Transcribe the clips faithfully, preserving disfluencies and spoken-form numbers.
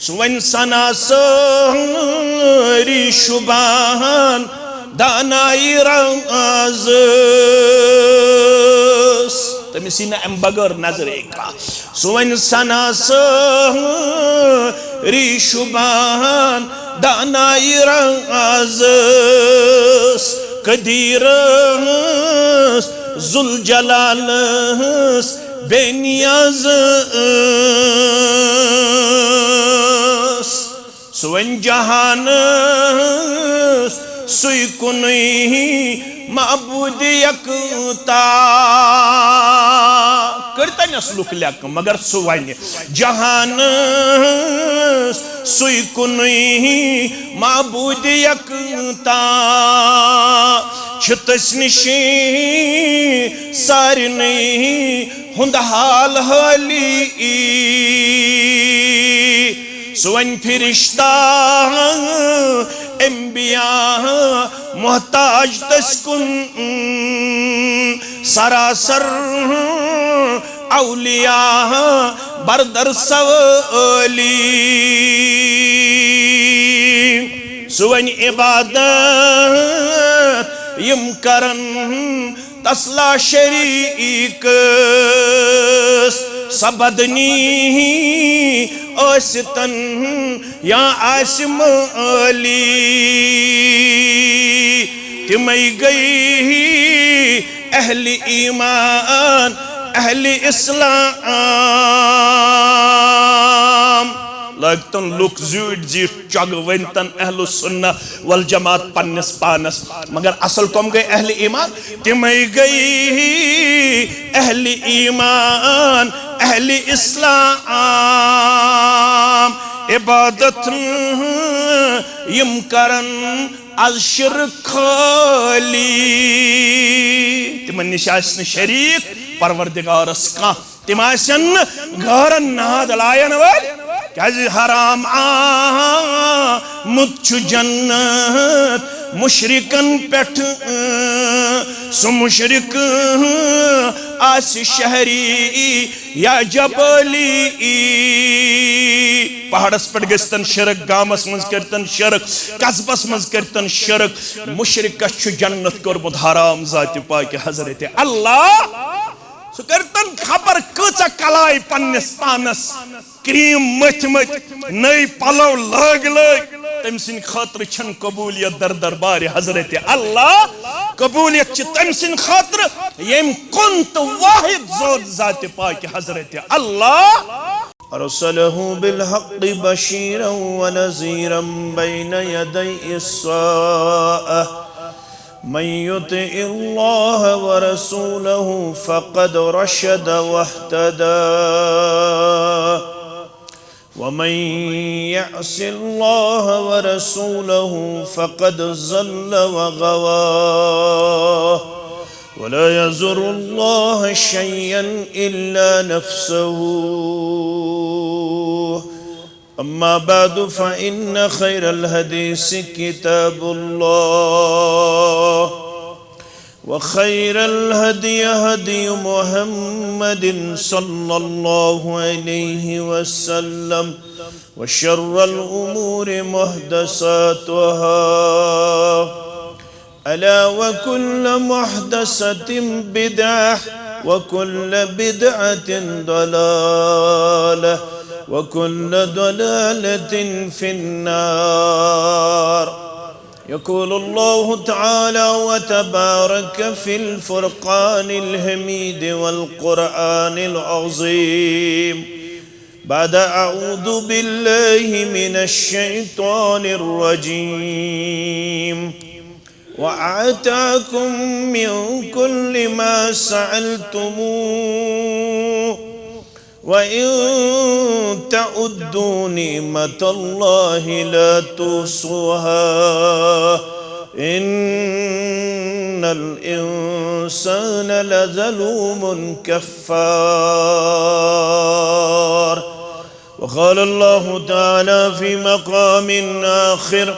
سُہ وۄنۍ سنا سٲری شُبہان دانایہِ رازس۔ تٔمِس یی نہٕ اَمہِ بغٲر نظرے کانٛہہ۔ سُہ وۄنۍ سنا سٲری شُبہان دانایہِ رازس۔ قدیرس ذوالجلالس بے نیاز ٲس۔ سُہ وۄنۍ جہانس سُے کُنُے معبوٗد یکتا۔ کٔرۍ تَنٮ۪س لُکھ لیکہٕ، مگر سُہ وۄنۍ جہانس سُے کُنُے معبوٗد یکتا۔ چھِ تٔسۍ نِشی سارنٕے ہُنٛد حال حٲلی۔ سُہ وۄنۍ فرشتہ، انبیاء محتاج تٔسۍ کُن۔ سراسر اولیاء بردر سوٲلی۔ سُہ وۄنۍ عبادت یِم کرن تس لا شریٖکس۔ سۄ بدنی ٲسِتن یا آسہِ مٲلی۔ تِمے گٔے اہلِ ایمان، اہلِ اسلام۔ لٲگتن لُکھ زیٖٹھۍ زیٖٹھۍ چۄگہٕ، ؤنۍتن اہل السنہ والجماعت پننِس پانس۔ مگر اصل کم گٔے اہلِ ایمان؟ تِمے گٔے اہلِ ایمان، اہلِ اسلام۔ عبادت یِم کرن از شرک خٲلی۔ تِمن نِش آسہِ نہٕ شریٖک پروردگارس کانٛہہ۔ تِم آسن نہٕ غٲرن ناد لاین وٲلۍ، کیازِ حرام آمُت چھُ جنت مشرکن پٮ۪ٹھ۔ سُہ مشرک آسہِ شہری یا جبلی، پہاڑس پٮ۪ٹھ گٔژھتن شرک، گامس منٛز کٔرتن شرک، قصبس منٛز کٔرتن شرک، مشرکس چھُ جنت کوٚرمُت حرام ذاتِ پاکہِ حضرت اللہ۔ سُہ کٔرتن خبر کۭژاہ کلاے پننِس پانس، کریم مٔتھۍ مٔتھۍ، نٔے پلو لٲگۍ لٲگۍ۔ تٔمۍ سٕنٛدِ خٲطرٕ چھنہٕ قبولیت در دربارِ حضرت اللہ۔ قبولیت چھِ تٔمۍ سٕنٛدِ خٲطرٕ، ییٚمۍ کُن تہٕ واحد ذوت ذاتِ پاکہِ حضرت اللہ۔ أرسله بالحق بشيرا ونذيرا بين يدي الساعة، من يطع الله ورسوله فقد رشد واهتدى، ومن يعص الله ورسوله فقد ضل وغوى، ولا يضر الله شيئا إلا نفسه. أما بعد، فإن خير الحديث كتاب الله، وخير الهدي هدي محمد صلى الله عليه وسلم، وشر الأمور محدثاتها، ألا وكل محدثة بدعة، وكل بدعة ضلالة، وكل ضلالة في النار. يقول الله تعالى وتبارك في الفرقان الحميد والقرآن العظيم بعد أعوذ بالله من الشيطان الرجيم: وآتاكم من كل ما سألتموه، وإن تعدوا نعمة الله لا تحصوها، إن الإنسان لظلوم كفار. وقال الله تعالى في مقام آخر: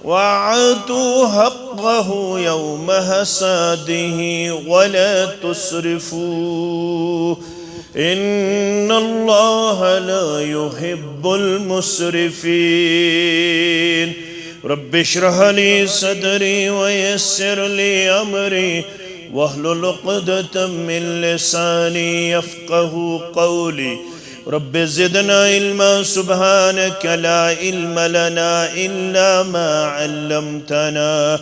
وآتوا حقه يوم حصاده ولا تسرفوا، إن الله لا يحب المسرفين. رب اشرح لي صدري ويسر لي أمري واحلل عقدة من لساني يفقه قولي. رب زدنا علما، سبحانك لا علم لنا إلا ما علمتنا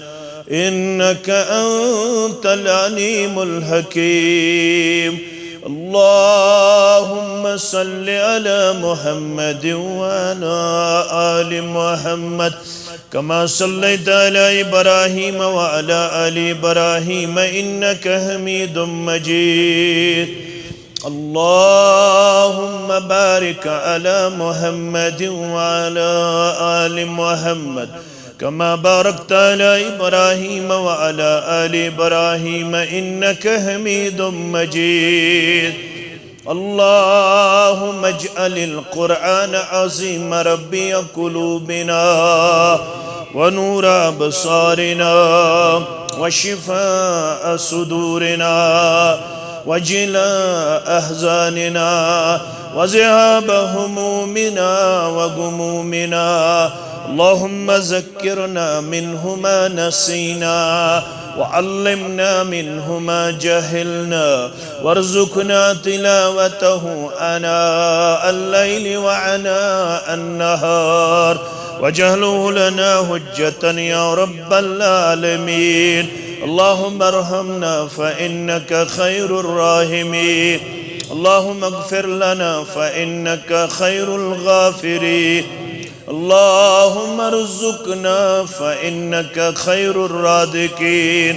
إنك أنت العليم الحكيم. اللهم صل على محمد وعلى آل محمد كما صليت على إبراهيم وعلى آل إبراهيم إنك حميد مجيد. اللهم بارك على محمد وعلى آل محمد كما باركت على إبراهيم وعلى آل إبراهيم إنك حميد مجيد. اللهم اجعل القرآن العظيم ربيع قلوبنا ونور أبصارنا وشفاء صدورنا وجلاء أحزاننا وذهاب همومنا وغمومنا. اللهم ذكرنا منه ما نسينا وعلمنا منه ما جهلنا وارزقنا تلاوته آناء الليل وآناء النهار واجعله لنا حجة يا رب العالمين. اللهم ارحمنا فإنك خير الراحمين. اللهم اغفر لنا فإنك خير الغافرين. اللهم ارزقنا فإنك خير الرازقين.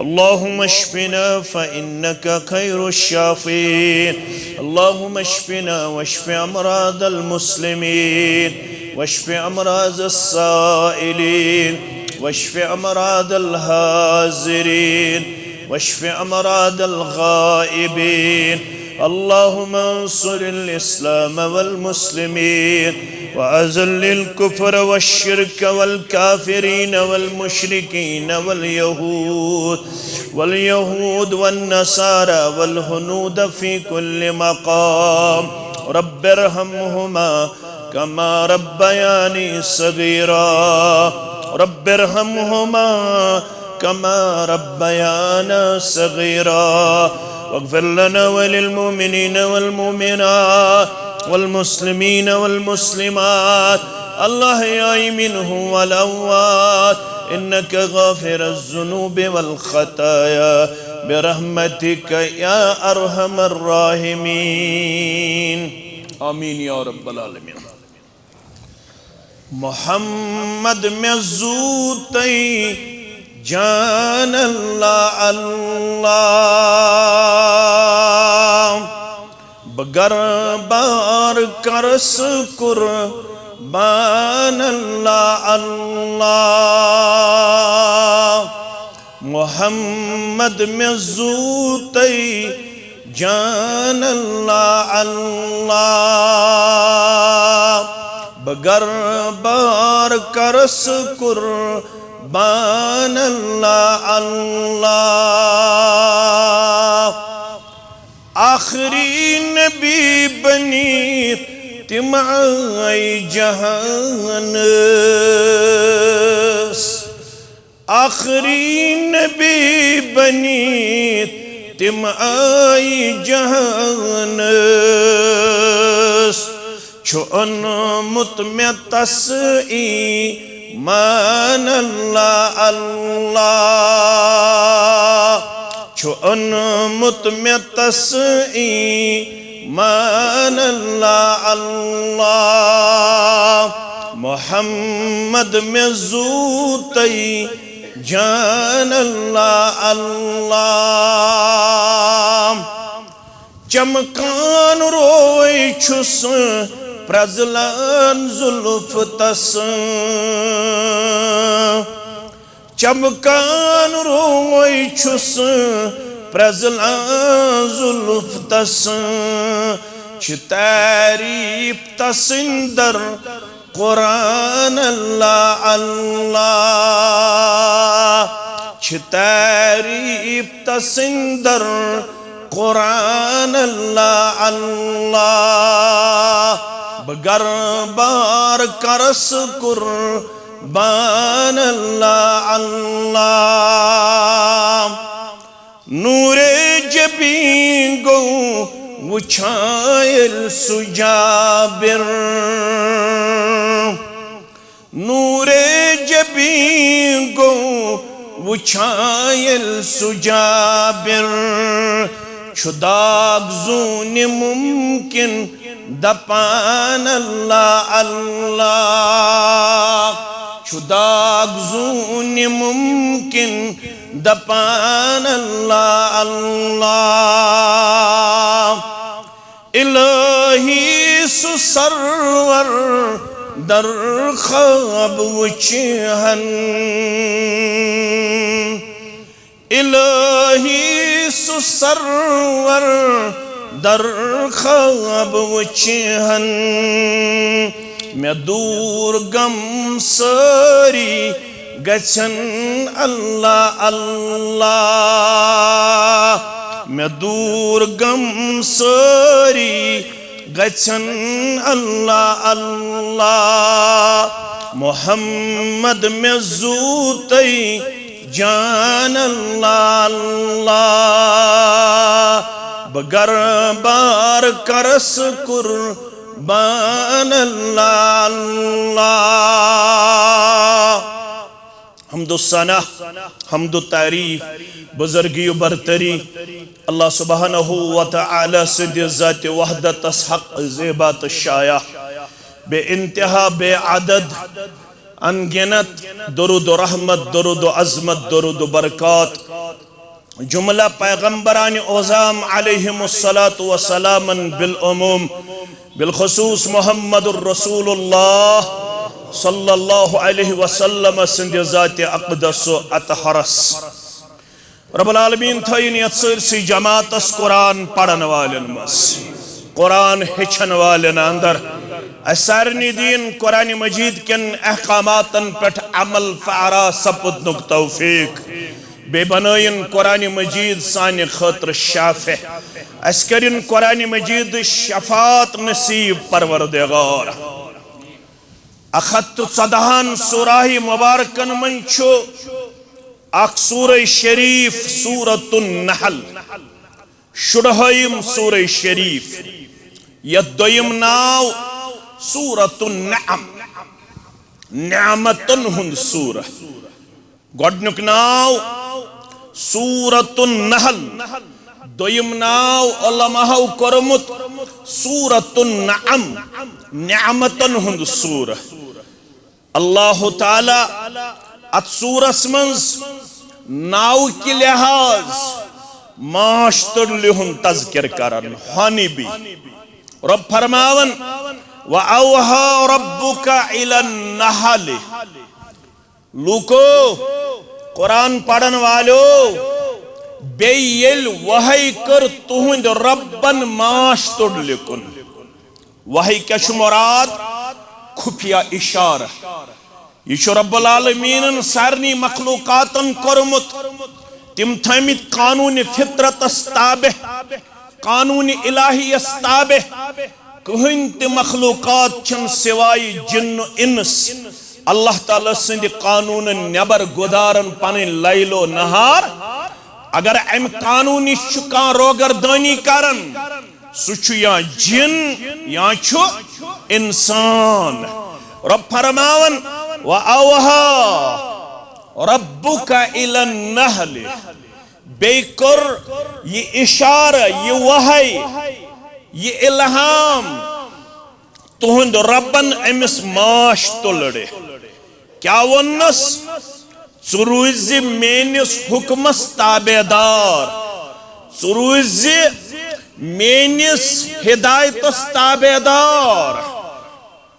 اللهم اشفنا فإنك خير الشافين. اللهم اشفنا واشف أمراض المسلمين واشف أمراض السائلين واشف أمراض الحاضرين واشف أمراض الغائبين. اللهم انصر الإسلام والمسلمين وأذل الكفر والشرك والكافرين والمشركين واليهود واليهود والنصارى والهنود في كل مقام. رب ارحمهما كما ربياني صغيرا. رب ارحمهما كما ربيانا صغيرا. واغفر لنا وللمؤمنين والمؤمنات والمسلمين والمسلمات الأحياء منهم والأموات إنك غافر الذنوب والخطايا برحمتك يا أرحم الراحمين. آمين يا رب العالمين. محمد مےٚ زوٗ تۄہہِ جان اللہ اللہ، بہٕ گرٕ بار کرس قربان اللہ اللہ۔ محمد مےٚ زوٗ تۄہہِ جان اللہ اللہ، بہٕ گرٕ بار کرس قربان اللہ اللہ۔ آخری نبی بنی تِم آے جہانس، آخری نبی بنی تِم آے جہانس۔ چھُ اوٚنمُت مےٚ تس ایمان اللہ اللہ، چھُ اوٚنمُت مےٚ تس ایمان اللہ اللہ۔ محمد مےٚ زوٗ تۄہہِ جان اللہ اللہ۔ چمکان روے چھُس پرزلان زلف تس، چمکان روے چھُس پرزلان زلف تس، چھِ تعریف تسٕنٛدر قرآن اللہ اللہ، چھِ تعریف تسٕنٛدر قرآن اللہ اللہ، بہٕ گرٕ بار کرس قربان اللہ اللہ۔ نورِ جبین گوٚو وُچھان ییٚلہِ سُہ جابر۔ نورِ جبین گوٚو وُچھان ییٚلہِ سُہ جابر، چھُ داغ زوٗنہِ مُمکِن دپان اللہ اللہ، چھُ داغ زوٗنہِ مُمکِن دپان اللہ اللہ۔ الہی سُہ سرور در خواب وُچھِ ہن، الہی سُہ سرور در خواب وُچھِ ہن۔ مےٚ دوٗر غم سٲری گژھن اللہ اللہ، مےٚ دوٗر غم سٲری گژھن اللہ اللہ۔ محمد مےٚ زوٗ تۄہہِ جان اللہ اللہ، بہٕ گرٕ بار کرس قربان اللہ اللہ۔ حمد و ثنا، حمد و تعریف، بزرگی و برتری، اللہ سبحانہ و تعالی سٕنٛدِ ذاتِ وحدتس حق زیبا تہٕ شایع۔ بے انتہا، بے عدد، ان گنت درود و رحمت، درود و عظمت، درود و برکات۔ جملہ پیغمبران عظام علیہم الصلاۃ والسلام بالعموم، بالخصوص محمد الرسول اللہ صلی اللہ علیہ وسلم سٕنٛدِ ذاتِ اقدس و اطہرس۔ رب العالمین تھٲیِن یتھ سٲرسٕے جماعتس قرآن پرن والٮ۪ن منٛز، قرآن ہیٚچھن والٮ۪ن اندر۔ اسہِ سارنٕے دِیِن قرآن مجید کٮ۪ن احکاماتن پٮ۪ٹھ عمل پیرا سپدنُک توفیق۔ بیٚیہِ بنٲیِن قرآن مجید سانہِ خٲطرٕ شافع۔ اسہِ کٔرِن قرآن مجید شفاعت نصیب پروردگار۔ اکھ ہتھ تہٕ ژۄدہن سورہ مبارکن منٛز چھُ اکھ سورہ شریف، سورۃ النحل، شُرہٲیِم سورہ شریف، یتھ دوٚیِم ناو سورۃ النعم، نعمتن ہُنٛد سورہ۔ گۄڈنیُک ناو سورۃ النحل، دوٚیِم ناو علماہو کوٚرمُت سورۃ النعم، نعمتن ہُنٛد سورہ۔ اللہ تعالیٰ اتھ سورس منٛز ناوٕ کہِ لحاظ ماچھ تُڈلہِ ہُنٛد تذکر کران، ہانی بی۔ رب فرماوان، وَأَوْحَى رَبُّكَ إِلَى النَّحْلِ۔ لوٗکو، قرآن پرن والٮ۪و، بیٚیہِ ییٚلہِ وحی کٔر تُہنٛدِ ربن ماچھ تُڈلہِ کُن۔ وحی کیٛاہ چھُ مراد؟ خفیہ اشارہ۔ یہِ چھُ رب العالمینن سارنٕے مخلوقاتن کوٚرمُت۔ تِم تھٲمٕتۍ قانون فطرتس تابع، قانون الہیس تابع۔ کٕہٕنۍ تہِ مخلوقات چھِنہٕ سوائے جِن و اِنس اللہ تعالیٰ سٕنٛدِ قانوٗنہٕ نٮ۪بر گُزاران پنٕنۍ لیل و نہار۔ اگر امہِ قانوٗن نِش چھُ کانٛہہ روگردٲنی کران، سُہ چھُ یا جِن یا چھُ اِنسان۔ رب فرماوان، وَأَوْحَى رَبُّكَ إِلَى النَّحْلِ۔ بیٚیہِ کوٚر یہِ اِشارٕ، یہِ وحی، یہِ الہام تُہنٛد ربن أمِس ماچھ تُلرِ۔ کیٛاہ ووٚننس؟ ژٕ روٗزِ میٲنِس حُکمس تابع دار، ژٕ روٗزِ میٲنِس ہدایتس تابع دار۔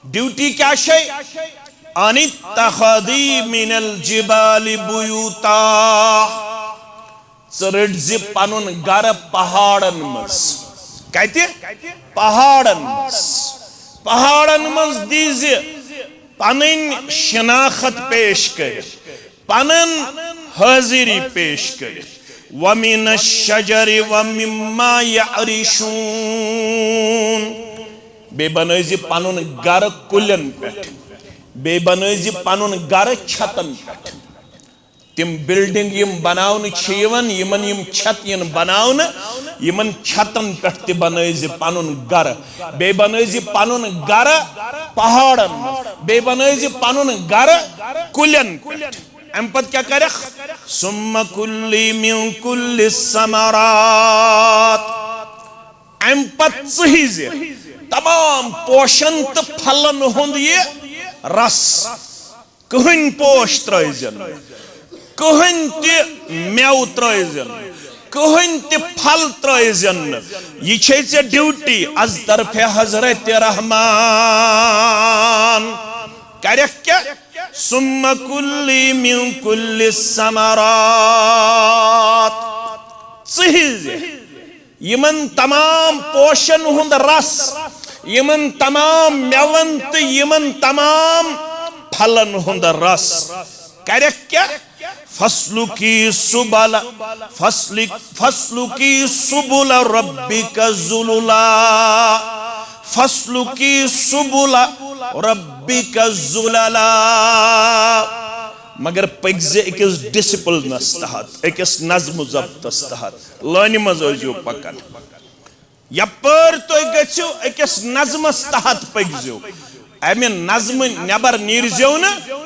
ڈیوٹی کیٛاہ چھے؟ ان اتخذی من الجبال بیوتا۔ ژٕ رٔٹۍ زِ پنُن گرٕ پہاڑن منٛز۔ کتہِ؟ پہاڑن منٛز۔ پہاڑن منٛز دی زِ پنٕنۍ شناخت پیش کٔرِتھ، پنٕنۍ حٲضری پیش کٔرِتھ، ومن الشجر ومما يعرشون۔ بیٚیہِ بنٲوزِ پنُن گرٕ کُلٮ۪ن پٮ۪ٹھ، بیٚیہِ بنٲوزِ پنُن گرٕ چھتن پٮ۪ٹھ۔ تِم بلڈنگ یِم بناونہٕ چھِ یِوان، یِمن یِم چھت یِن بناونہٕ، یِمن چھتن پٮ۪ٹھ تہِ بنٲوزِ پنُن گرٕ، بیٚیہِ بنٲوزِ پنُن گرٕ پہاڑن منٛز، بیٚیہِ بنٲوزِ پنُن گرٕ کُلٮ۪ن پٮ۪ٹھ۔ امہِ پتہٕ کیٛاہ کرکھ؟ ثم كلي من كل الثمرات۔ امہِ پتہٕ ژٕہِزِ تمام پوشن تہٕ پھلن ہُنٛد یہِ رس۔ کٕہٕنۍ پوش ترٲوزٮ۪ن نہٕ، کٕہٕنۍ تہِ مٮ۪وٕ ترٲوزٮ۪ن نہٕ، کٕہٕنۍ تہِ پھل ترٲوزٮ۪ن نہٕ۔ یہِ چھے ژےٚ ڈیوٹی از طرفِ حضرت رحمان۔ کرکھ کیٛاہ؟ ثم كلي من كل الثمرات۔ ژٕہِزِ یِمن تمام پوشن ہُنٛد رس، یِمن تمام مٮ۪ون تہٕ یِمن تمام پھلن ہُنٛد رس۔ کرکھ کیٛاہ؟ فاسلكي سبل، فاسلك، فاسلكي سبل ربك ذللا، فاسلكي سبل ربك ذللا۔ مگر پٔکۍ زِ أکِس ڈسپلنس تحت، أکِس نظم و ضبطس تحت۔ لٲنہِ منٛز ٲسۍزیو پکان۔ یپٲرۍ تُہۍ گٔژھِو، أکِس نظمس تحت پٔکۍزیو۔ امہِ نظمہٕ نٮ۪بر نیٖرزیو نہٕ،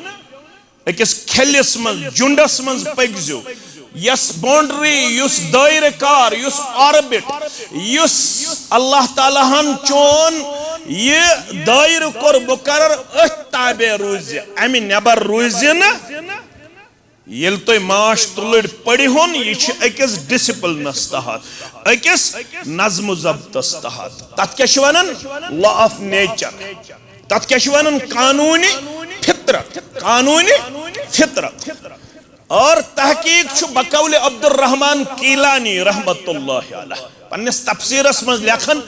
أکِس کھیلِس منٛز، جُنڈس منٛز پٔکۍزیو۔ یۄس باؤنڈری، یُس دٲیرٕ کار، یُس آربٹ، یُس اللہ تعالیٰ ہن چون یہِ دٲیرٕ کوٚر مُقرر، أتھۍ تابع روٗزِ، امہِ نٮ۪بر روٗزِ نہٕ۔ ییٚلہِ تُہۍ ماچھ تُلٕرۍ پٔرِہُن، یہِ چھِ أکِس ڈسپلنس تحت، أکِس نظم و ضبطس تحت۔ تتھ کیٛاہ چھِ ونان؟ Law of nature۔ تتھ کیٛاہ چھِ ونان؟ قانوٗنِ فطرت، قانوٗنِ فطرت۔ اور تحقیق چھُ بقول عبدالرحمان کیلانی رحمت اللہ علیہ۔ پننِس تفسیرس منٛز لیکھان،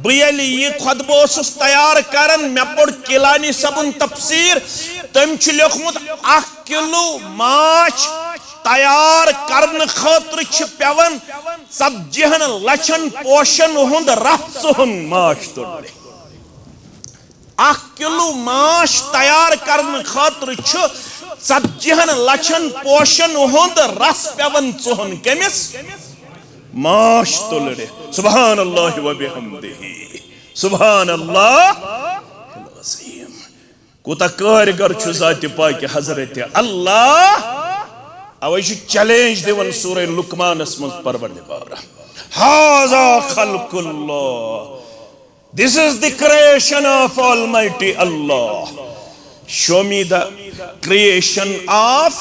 بہٕ ییٚلہِ یہِ خطبہٕ اوسُس تیار کران، مےٚ پوٚر کیلانی صٲبُن تفسیر۔ تٔمۍ چھُ لیوٚکھمُت، اکھ کلو ماچھ تیار کرنہٕ خٲطرٕ چھِ پٮ۪وان ژتجی ہن لچھن پوشن ہُنٛد رس ژُہُن ماچھ تُلنہِ۔ اکھ کلو ماچھ تیار کرنہٕ خٲطرٕ چھُ ژتجی ہن لچھن پوشن ہُنٛد رس پٮ۪وان ژُہُن۔ کٔمِس؟ ماچھ تُلرِ۔ سبحان اللہ و بحمدہ۔ سبحان اللہ العظیم۔ کوٗتاہ کٲرۍگر چھُ ذاتِ پاکہِ حضرت اللہ۔ اوے چھُ چیلنج دِوان سورہ لقمانس منٛز پروردگار۔ ھذا خلق اللہ۔ This is the creation of Almighty Allah. Show me the creation of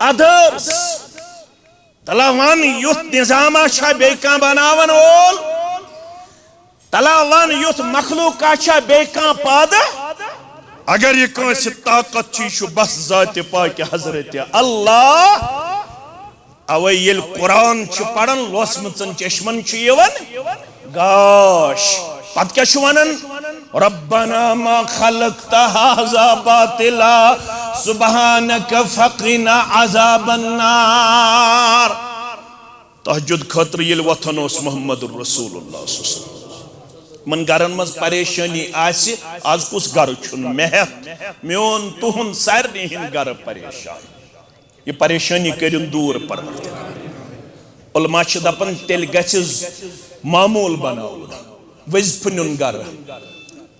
others. تلا ون، یُتھ نظامہ چھا بیٚیہِ کانٛہہ بناون وول؟ تلا ون، یُتھ مخلوقہ چھا بیٚیہِ کانٛہہ پٲدٕ؟ اگر یہِ کٲنٛسہِ طاقت چھُ، یہِ چھُ بس ذاتِ پاکہِ حضرت اللہ۔ اوے ییٚلہِ قرآن چھِ پران، لوسمٕژن چشمن چھُ یِوان گاش۔ پتہٕ کیٛاہ چھُ ونان؟ ربنا ما خلقت هذا باطلا سبحانك فقنا عذاب النار۔ تہجد خٲطرٕ ییٚلہِ وۄتھان اوس محمد رسول اللہ صلی اللہ علیہ وسلم، یِمن گرن منٛز پریشٲنی آسہِ، از کُس گرٕ چھُنہٕ؟ مےٚ ہٮ۪تھ، میون، تُہُنٛد، سارنٕے ہٕنٛدۍ گرٕ پریشان۔ یہِ پریشٲنی کٔرِن دوٗر پروردگار۔ علماء چھِ دپان، تیٚلہِ گژھِ معموٗل بناوُن وظیفہٕ نیُن گرٕ۔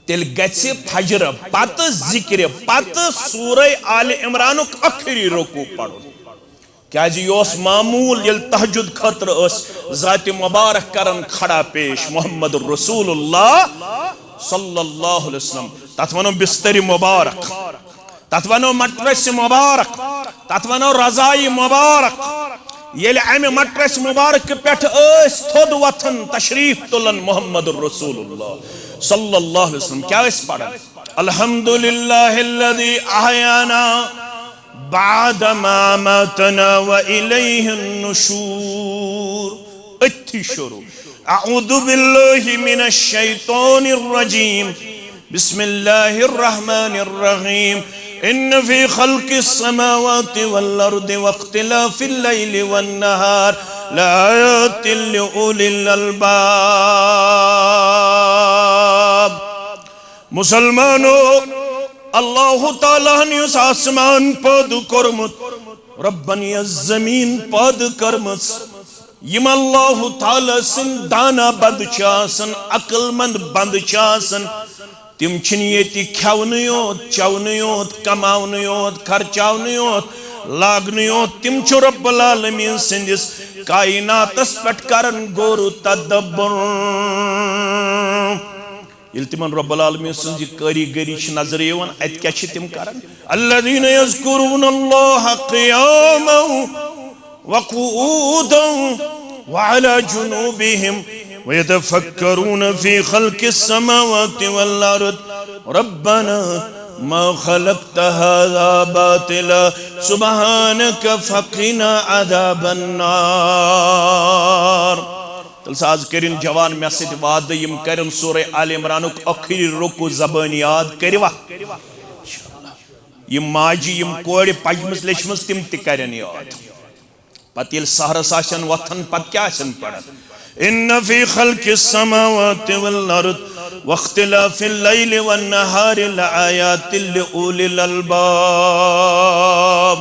تیٚلہِ گژھِ فجرٕ پتہٕ، ذکرِ پتہٕ سورہ آل عمرانُک ٲخری رکوع پرُن۔ کیازِ یہِ اوس معموٗل، ییٚلہِ تہجد خٲطرٕ ٲسۍ ذاتِ مبارک کران کھڑا پیش محمد رسول اللہ صلی اللہ علیہ وسلم۔ تتھ ونو بسترِ مبارک، تتھ ونو مٹرسِ مبارک، تتھ ونو رضایہِ مبارک۔ ییٚلہِ امہِ مٹرسِ مبارک پٮ۪ٹھ ٲسۍ تھوٚد وۄتھان، تشریف تُلان محمد رسول اللہ صلی اللہ علیہ وسلم، کیٛاہ ٲسۍ پران؟ الحمد للہ الذی احیانا بعد ما اماتنا و الیہ النشور۔ أتھی شروع۔ اعوذ باللہ من الشیطان الرجیم۔ بسم اللہ الرحمن الرحیم۔ إن في خلق السماوات والأرض واختلاف الليل والنهار لآيات لأولي الألباب. مسلمانو، اللہ تعالیٰ ہن یُس آسمان پٲدٕ کوٚرمُت، رۄبن یۄس زٔمیٖن پٲدٕ کٔرمٕژ، یِم اللہ تعالیٰ سٕنٛدۍ دانا بنٛد چھِ آسان، عقل مند بنٛد چھِ آسان، تِم چھِنہٕ ییٚتہِ کھٮ۪ونٕے یوت، چٮ۪ونٕے یوت، کماونٕے یوت، خرچاونٕے یوت، لاگنٕے یوت، تِم چھِ رب العالمین سٕنٛدِس کائناتس پٮ۪ٹھ کران غور و تدبر۔ ییٚلہِ تِمن رب العالمین سٕنٛز یہِ کٲریٖگٔری چھِ نظرِ یِوان، اَتہِ کیٛاہ چھِ تِم کران؟ الذين يذكرون الله قياما وقعودا وعلى جنوبهم ويتفكرون في خلق السماوات والأرض ربنا ما خلقت هذا باطلا سبحانك فقنا عذاب النار۔ تیٚلہِ سا آز کٔرِن جوان مےٚ سۭتۍ وعدٕ، یِم کَرن سورہ آل عمرانُک ٲخری رُکوٗ زبٲنۍ یاد، کٔرِوا؟ یِم ماجہِ، یِم کورِ پجمٕژ لیچھمٕژ، تِم تہِ کَرن یاد۔ پتہٕ ییٚلہِ سحرس آسن وۄتھان، پتہٕ کیٛاہ آسن پران؟ إن في خلق السماوات والأرض واختلاف الليل والنهار لآيات لأولي الألباب۔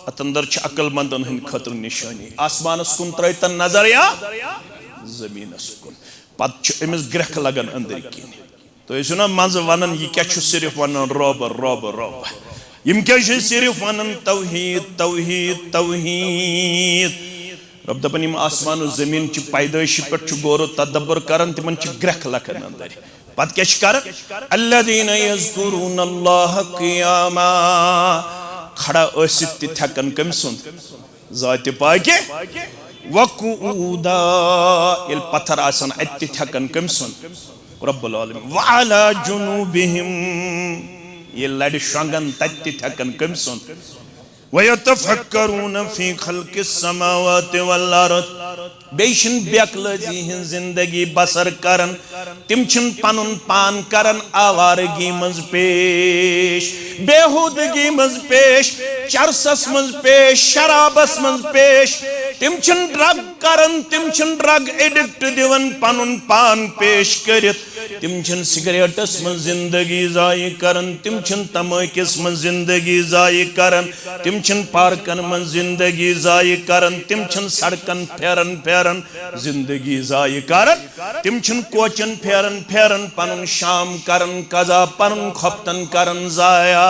اتھ اندر چھِ عقل مندن ہٕنٛدِ خٲطرٕ نشٲنی۔ آسمانس کُن ترٲوتن نظر یا زٔمیٖنس کُن، پتہٕ چھُ أمِس گرٛٮ۪کھ لگان أنٛدٕرۍ کِنۍ۔ تُہۍ ٲسِو نا منٛزٕ ونان، یہِ کیٛاہ چھُ صرف ونان رۄب، رۄب، رۄب؟ یِم کیٛاہ چھِ صرف ونان توحید، توحید، توحید؟ رۄب دپان، یِم آسمان و زٔمیٖن چہِ پیدٲیشہِ پٮ۪ٹھ چھُ غور و تدبر کران، تِمن چھِ گرٛٮ۪کھ لگان أنٛدٕرۍ۔ پتہٕ کیٛاہ چھِ کران؟ الذين يذكرون الله قياما، کھڑا ٲسِتھ تہِ تھٮ۪کان کٔمۍ سُنٛد؟ ذاتِ پاکہِ۔ وقعودا، ییٚلہِ پتھر آسن اَتہِ تہِ تھٮ۪کان کٔمۍ سُنٛد؟ رب العالمین۔ وعلى جنوبهم، ییٚلہِ لرِ شۄنٛگن تَتہِ تہِ تھٮ۪کان کٔمۍ سُنٛد؟ ويتفكرون في خلق السماوات والأرض، بیٚیہِ چھِنہٕ بے عقلٲزی ہٕنٛز زندگی بسر کران۔ تِم چھِنہٕ پنُن پان کران آوارگی منٛز پیش، بیہودگی منٛز پیش، چرسس منٛز پیش، شرابس منٛز پیش۔ تِم چھِنہٕ ڈرگ کران، تِم چھِنہٕ ڈرگ ایڈکٹ دِوان پنُن پان پیش کٔرِتھ۔ تِم چھِنہٕ سگریٹس منٛز زندگی ضایع کران، تِم چھِنہٕ تمٲکِس منٛز زندگی ضایع کران، تِم چھِنہٕ پارکن منٛز زندگی ضایع کران، تِم چھِنہٕ سڑکن پھیران پھیران زندگی ضایع کران۔ تِم چھِنہٕ کوچن پھیران پھیران پنُن شام کران قضا، پنُن خۄفتن کران ضایع۔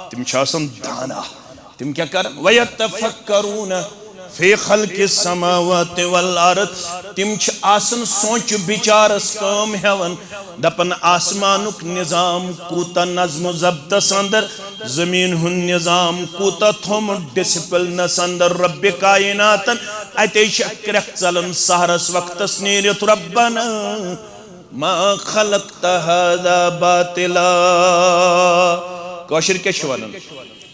تِم چھِ آسان دانا۔ تِم کیٛاہ کران؟ وَيَتَفَكَّرُونَ فِي خَلْقِ السَّمَاوَاتِ وَالْأَرْضِ۔ تِم چھِ آسان سونٛچہِ بِچارس کٲم ہٮ۪وان، دپان، آسمانُک نظام کوٗتاہ نظم و ضبطس اندر، زٔمیٖن ہُنٛد نظام کوٗتاہ تھوٚمُت ڈسپلنس اندر ربِ کائناتن۔ اتے چھِ کرٛٮ۪کھ ژلان سحرس وقتس نیٖرِتھ، ربنا ما خلقت هذا باطلا۔ کٲشِر کیٛاہ چھِ ونان؟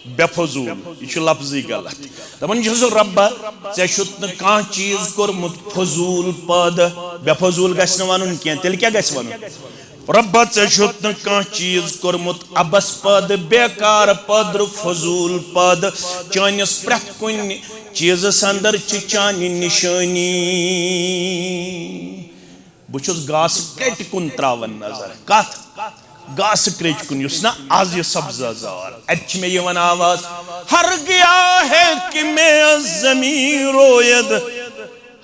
بے فضوٗل۔ یہِ چھُ لفظی غلط۔ دپان چھُس، رۄبا، ژےٚ چھُتھ نہٕ کانٛہہ چیٖز کوٚرمُت فضوٗل پٲدٕ۔ بے فضوٗل گژھِ نہٕ ونُن کینٛہہ، تیٚلہِ کیٛاہ گژھِ ونُن؟ رۄبا، ژےٚ چھُتھ نہٕ کانٛہہ چیٖز کوٚرمُت عبث پٲدٕ، بیکار پٲدٕ، فضوٗل پٲدٕ۔ چٲنِس پرٛٮ۪تھ کُنہِ چیٖزس اندر چھِ چانہِ نشٲنی۔ بہٕ چھُس گاسہٕ کٔٹۍ کُن تراوان نظر۔ کتھ؟ گاسہٕ کٔٹۍ کُن، یُس نہ از یہِ سبزہ زار۔ اتہِ چھِ مےٚ یِوان آواز، ہر گیا ہے کہ میں از زمین روید،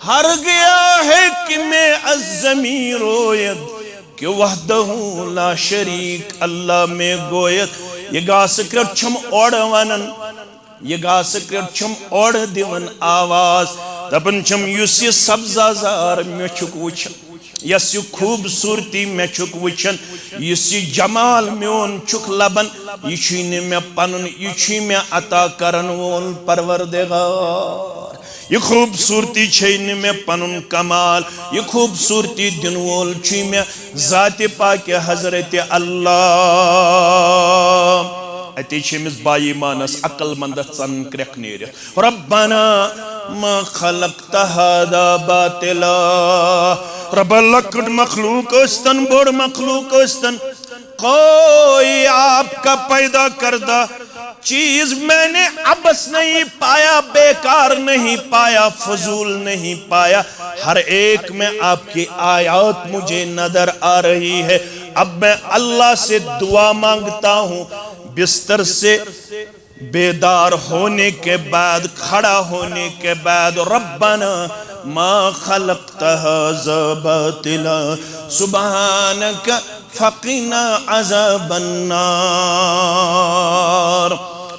ہر گیا ہے کہ میں از زمین روید، کہ وحدہ لا شریک اللہ میں گوید۔ یہِ گاسہٕ کٔٹۍ چھِم اورٕ ونان۔ یہِ گاسہٕ کٔٹۍ چھِم اورٕ دِوان آواز، دپان چھِم، یُس یہِ سبزہ زار مےٚ چھُکھ وٕچھان، یۄس یہِ خوٗبصوٗرتی مےٚ چھُکھ وٕچھان، یُس یہِ جمال میون چھُکھ لبان، یہِ چھُے نہٕ مےٚ پنُن، یہِ چھُے مےٚ عطا کرن وول پروردگار۔ یہِ خوٗبصوٗرتی چھے نہٕ مےٚ پنُن کمال، یہِ خوٗبصوٗرتی دِنہٕ وول چھُے مےٚ ذاتِ پاکِ حضرت اللہ۔ اتے چھِ أمِس با ایمانس، عقل مندس ژلان کرٛٮ۪کھ نیٖرِتھ۔ ربنا ما خلقت هذا باطلا۔ رۄبا، لۄکٕٹ مخلوق ٲسۍتن، بٔڑ مخلوق ٲسۍتن، کوئی آپ پیدا کردہ چیز میں نے عبث نہیں پایا، بیکار نہیں پایا، فضول نہیں پایا۔ ہر ایک میں آپ کی آیات مجھے نظر آ رہی ہے۔ اب میں اللہ سے دعا مانگتا ہوں، بستر سے بیدار ہونے کے بعد، کھڑا ہونے کے بعد، ربنا ما خلقت هذا باطلا سبحانك فقنا عذاب النار۔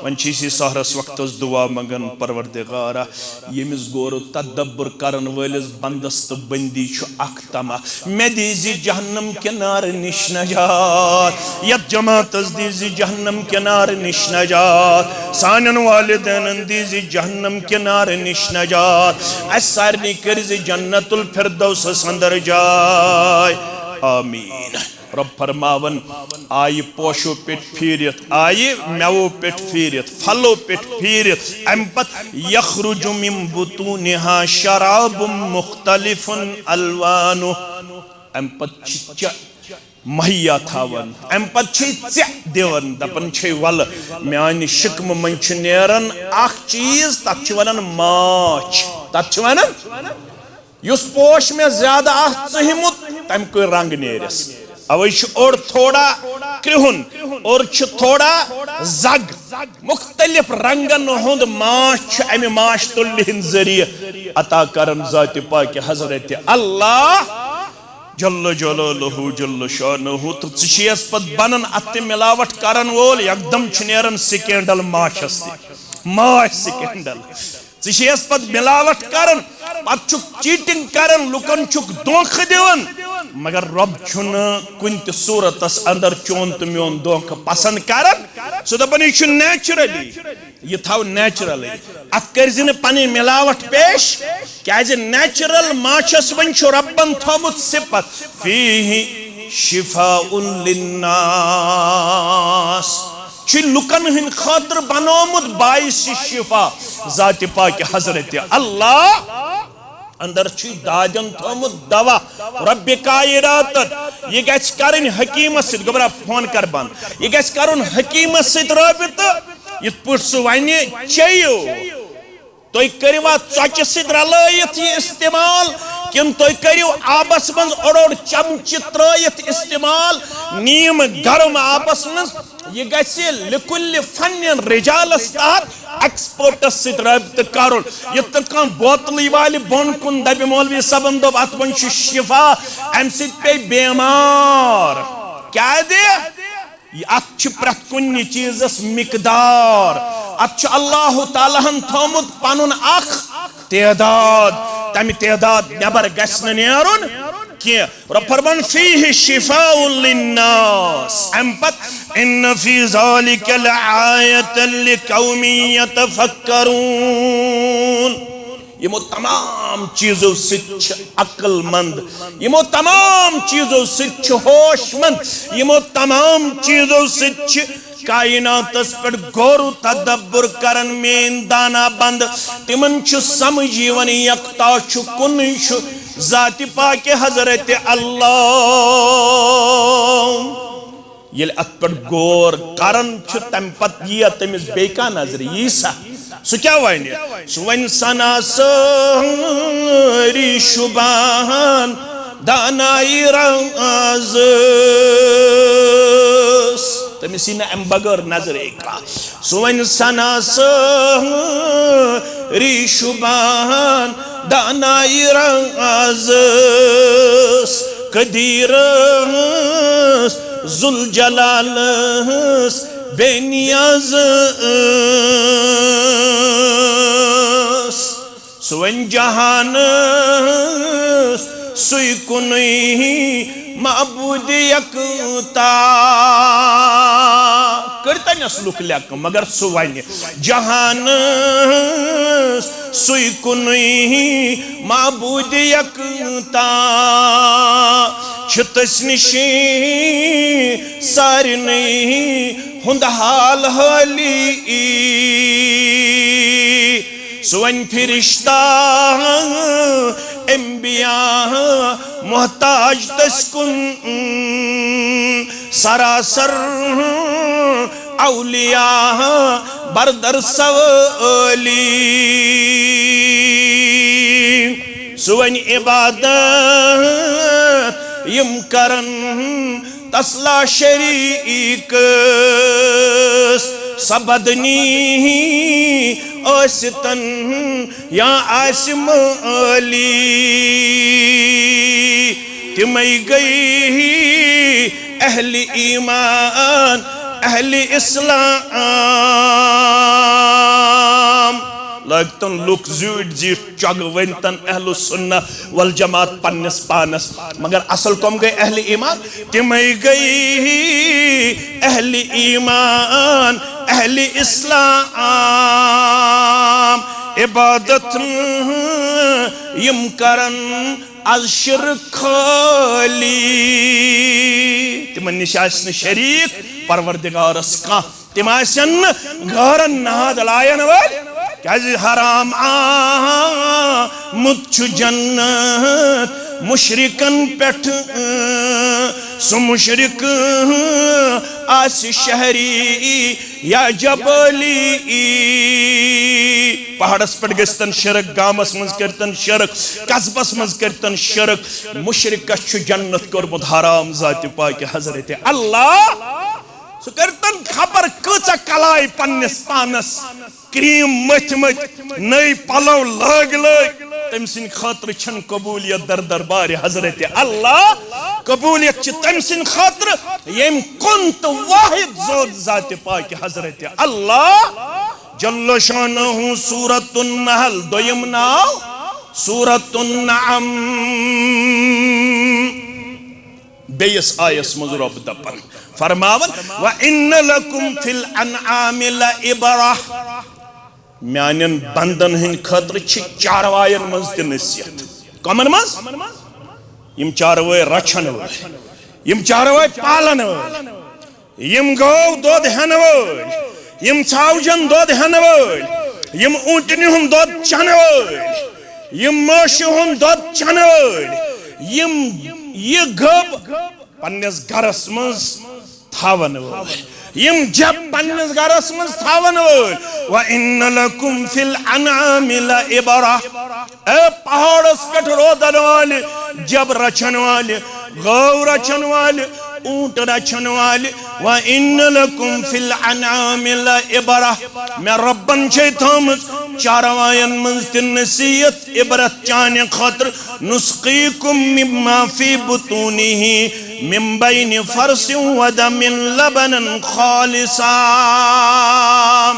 وۄنۍ چھِ أسۍ یہِ سحرس وقتس دعا منٛگان، پروردگارا، ییٚمِس غور و تدبر کرن وٲلِس بندس تہٕ بندی چھُ اکھ تمہ، مےٚ دیٖزِ جہنم کنارٕ نِش نجات، یتھ جماعتس دیٖزِ جہنم کنارٕ نِش نجات، سانٮ۪ن والدینن دیٖزِ جہنم کنارٕ نِش نجات، اسہِ سارنٕے کٔرزِ جنت الفردوسس اندر جاے۔ آمین۔ رب فرماون، آیہِ پوشو پٮ۪ٹھ پھیٖرِتھ، آیہِ مٮ۪وو پٮ۪ٹھ پھیٖرِتھ، پھلو پٮ۪ٹھ پھیٖرِتھ، امہِ پتہٕ یخرج من بطونها شراب مختلف الوانه۔ امہِ پتہٕ چھِ چ-، مہیا تھاوان، امہِ پتہٕ چھِ ژےٚ دِوان، دپان چھِ، ولہٕ میانہِ شکمہٕ منٛز چھُ نیران اکھ چیٖز، تتھ چھِ ونان ماچھ، تتھ چھِ ونان، یُس پوش مےٚ زیادٕ آسہِ ژٕہمُت، تمہِ کُے رنگ نیرس۔ اوے چھُ اوٚڑ تھوڑا کرٛہُن، اوٚڑ چھُ تھوڑا زگ۔ مختلف رنگن ہُنٛد ماچھ چھُ امہِ ماچھ تُلہِ ہٕنٛدۍ ذٔریعہٕ عطا کران ذاتِ پاکہِ حضرت اللہ جل جلالہ جل شانہ۔ تہٕ ژٕ چھِ یس پتہٕ بنان اتھ تہِ ملاوٹ کرن وول، یکدم چھُ نیران سکینڈل ماچھس تہِ، ماچھ سکینڈل۔ ژٕ چھِ یس پتہٕ ملاوٹ کران، پتہٕ چھُکھ چیٹنگ کران، لُکن چھُکھ دھوکہٕ دِوان، مگر رب چھُنہٕ کُنہِ تہِ صورتس اندر چون تہٕ میون دھوکہٕ پسند کران۔ سُہ دپان، یہِ چھُ نیچرلی، یہِ تھاو نیچرلی، اتھ کٔرزِ نہٕ پنٕنۍ ملاوٹ پیش، کیازِ نیچرل ماچھس وۄنۍ چھُ ربن تھٲومٕژ صفت، فیہ شفاء للناس، چھُ لُکن ہٕنٛدِ خٲطرٕ بنومُت باعث شفا، ذاتِ پاکہِ حضرت اللہ اندر چھُ دادٮ۪ن تھومُت دوا۔ رب کائناتن یہِ گژھِ کرٕنۍ حکیمس سۭتۍ، گوٚبرا فون کر بند، یہِ گژھِ کرُن حکیمس سۭتۍ رٲبطہٕ، یِتھ پٲٹھۍ سُہ ونہِ، چیٚیِو۔ تُہۍ کٔرِوا ژۄچہِ سۭتۍ رلٲیِتھ یہِ استعمال، کِنہٕ تُہۍ کٔرِو آبس منٛز اوٚڑ اوٚڑ چمچہِ ترٲیِتھ استعمال، نیٖم گرم آبس منٛز؟ یہِ گژھِ لکل فن رجالس تحت ایکسپرٹس سۭتۍ رٲبطہٕ کرُن۔ یِتھ کٔنۍ کانٛہہ بوتلٕے والہِ بۄن کُن، دپہِ، مولوی صٲبن دوٚپ اتھ منٛز چھُ شفا، امہِ سۭتۍ پیٚیہِ بیمار۔ کیازِ؟ اتھ چھِ پرٛٮ۪تھ کُنہِ چیٖزس مقدار۔ اتھ چھُ اللہ تعالیٰ ہن تھومُت پنُن اکھ تعداد، تمہِ تعداد نٮ۪بر گژھِ نہٕ نیرُن کینٛہہ۔ رب فرمان، فیہ شفاء للناس۔ امہِ پتہٕ، ان فی ذالک لآیۃ لقوم یتفکرون۔ یِمو تمام چیٖزو سۭتۍ چھِ عقل مند، یِمو تمام چیٖزو سۭتۍ چھِ ہوش مند، یِمو تمام چیٖزو سۭتۍ چھِ کائناتس پٮ۪ٹھ غور و تدبر کران میٲنۍ دانا بند۔ تِمن چھُ سمجھ یِوان یکتا چھُ، کُنُے چھُ، ذاتِ پاکہِ حضرت اللہ۔ ییٚلہِ اتھ پٮ۪ٹھ غور کران چھُ، تمہِ پتہٕ یِیہِ تٔمِس بیٚیہِ کانٛہہ نظرِ، یی سا؟ سُہ کیٛاہ ونہِ؟ سُہ ونہِ، سنا سٲری شُبہان دانایی رازس۔ تٔمِس یی نہٕ امہِ بغٲر نظرِ کانٛہہ۔ سُہ ونہِ، سنا سٲری شُبہان دانایی رازس، قدیرس، ذوالجلالس، بے نیازس۔ سُہ ونہِ، جہانس سُے کُنُے معبود یکتا۔ کٔرۍ تنس لُکھ لیکہٕ، مگر سُہ ونہِ، جہانس سُے کُنُے معبود یکتا۔ چھِ تٔسۍ نِشی سارنٕے ہُنٛد حال حٲلی۔ سُہ ونہِ، فرشتہ، انبیاء محتاج تٔسۍ کُن، سراسر اولیاء بردر سوالی۔ سُہ وۄنۍ عبادت یِم کرن تس لا شریٖکس، سۄ بدنی ٲسِتن یا آسہِ مٲلی۔ تِمے گٔے اہل ایمان، اہل اسلام۔ لٲگتن لُکھ زیٖٹھۍ زیٖٹھۍ چۄگہٕ، ؤنۍتن اہل السنہ والجماعت پننِس پانس۔ مگر اصل کم گٔے اہل ایمان؟ تِمے گٔے اہل ایمان، اہل اسلام۔ عبادت یِم کرن از شرک خٲلی۔ تِمن نِش آسہِ نہٕ شریٖک پروردگارس کانٛہہ۔ تِم آسن نہٕ غٲرن ناد لایَن وٲلۍ، کیازِ حرام آمُت چھُ جنت مُشرِکن پٮ۪ٹھ۔ سُہ مُشرِک آسہِ شہری یا جبلی، پہاڑس پٮ۪ٹھ گٔژھتن شرک، گامس منٛز کٔرتن شرک، قصبس منٛز کٔرتن شرک، مُشرِکس چھُ جنت کوٚرمُت حرام ذاتِ پاکہِ حضرت اللہ۔ سُہ کٔرتن خبر کۭژاہ کلاے پننِس پانس، کریم مٔتھۍ مٔتھۍ، نٔے پلو لٲگۍ لٲگۍ، تٔمۍ سٕنٛدِ خٲطرٕ چھنہٕ قبولیت در دربارِ حضرت اللہ۔ قبولیت چھِ تٔمۍ سٕنٛدِ خٲطرٕ، ییٚمۍ کُن تہٕ واحد ذوت ذاتِ پاکہِ حضرت اللہ جل شانہ۔ سورۃ النحل، دوٚیِم ناو سورۃ النعم۔ بیٚیِس آیس منٛز رۄب دپان، فرماوان، "وَإِنَّ لَكُمْ فِي الْأَنْعَامِ لَعِبْرَةً۔" میانٮ۪ن بندن ہٕنٛدِ خٲطرٕ چھِ چاروایَن منٛز تہِ نصیحت۔ کمن منٛز؟ یِم چاروٲے رچھن وٲلۍ، یِم چاروٲے پالن وٲلۍ، یِم گٲو دۄد ہٮ۪نہٕ وٲلۍ، یِم ژھاوجن دۄد ہٮ۪نہٕ وٲلۍ، یِم اوٗنٹنہِ ہُنٛد دۄد چنہٕ وٲلۍ، یِم مٲشہِ ہُنٛد دۄد چنہٕ وٲلۍ، یِم یہِ گٔب پننِس گرس منٛز تھاون وٲلۍ، یِم جب پننِس گرس منٛز تھاون وٲلۍ۔ "وَإِنَّ لَكُمْ فِي الْأَنْعَامِ لَعِبْرَةً۔" اے پہاڑس پٮ۪ٹھ روزن والہِ، جب رچھن والہِ، گٲو رچھن والہِ، اوٗنٹ رچھن والہِ، "وَإِنَّ لَكُمْ فِي الْأَنْعَامِ لَعِبْرَةً۔" مےٚ رۄبن چھے تھٲومٕژ چاروایَن منٛز تہِ نصیحت، عبرت چانہِ خٲطرٕ۔ "نُسْقِيكُم مِّمَّا فِي بُطُونِهِ مِّن بَيْنِ فَرْثٍ وَدَمٍ لَبَنًا خَالِصًا۔"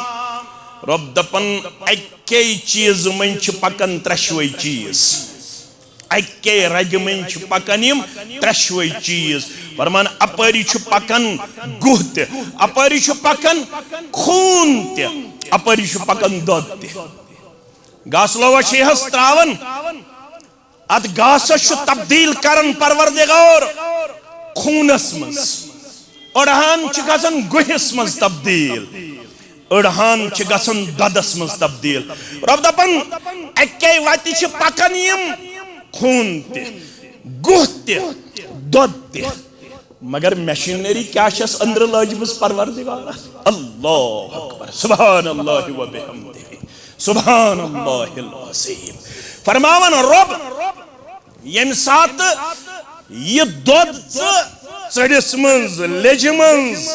رۄب دپان، اکے چیٖز منٛز چھِ پکان ترٛٮ۪شوَے چیٖز۔ اکے رگہِ منٛز چھِ پکان یِم ترٛٮ۪شوَے چیٖز۔ فرمان، اپٲری چھُ پکان گُہہ تہِ، اپٲری چھُ پکان خوٗن تہِ، اپٲری چھُ پکان دۄد تہِ۔ گاسہٕ لووا چھِ یہِ حظ تراوان، اتھ گاسس چھُ تبدیل کران پروردگار خوٗنس منٛز۔ أڑہان چھِ گژھان گُہِس منٛز تبدیل، أڑہان چھِ گژھان دۄدس منٛز تبدیل۔ رۄب دپان، اکے وتہِ چھِ پکان یِم، خوٗن تہِ، گُہہ تہِ، دۄد تہِ۔ مگر machinery کیٛاہ چھَس أنٛدرٕ لٲجمٕژ پروردگارس؟ اللہ اکبر، سبحان اللہ و بحمدہ، سبحان اللہ العظیم۔ فرماوان رۄب، ییٚمہِ ساتہٕ یہِ دۄد ژٕ ژٔرِس منٛز، لیٚجہِ منٛز،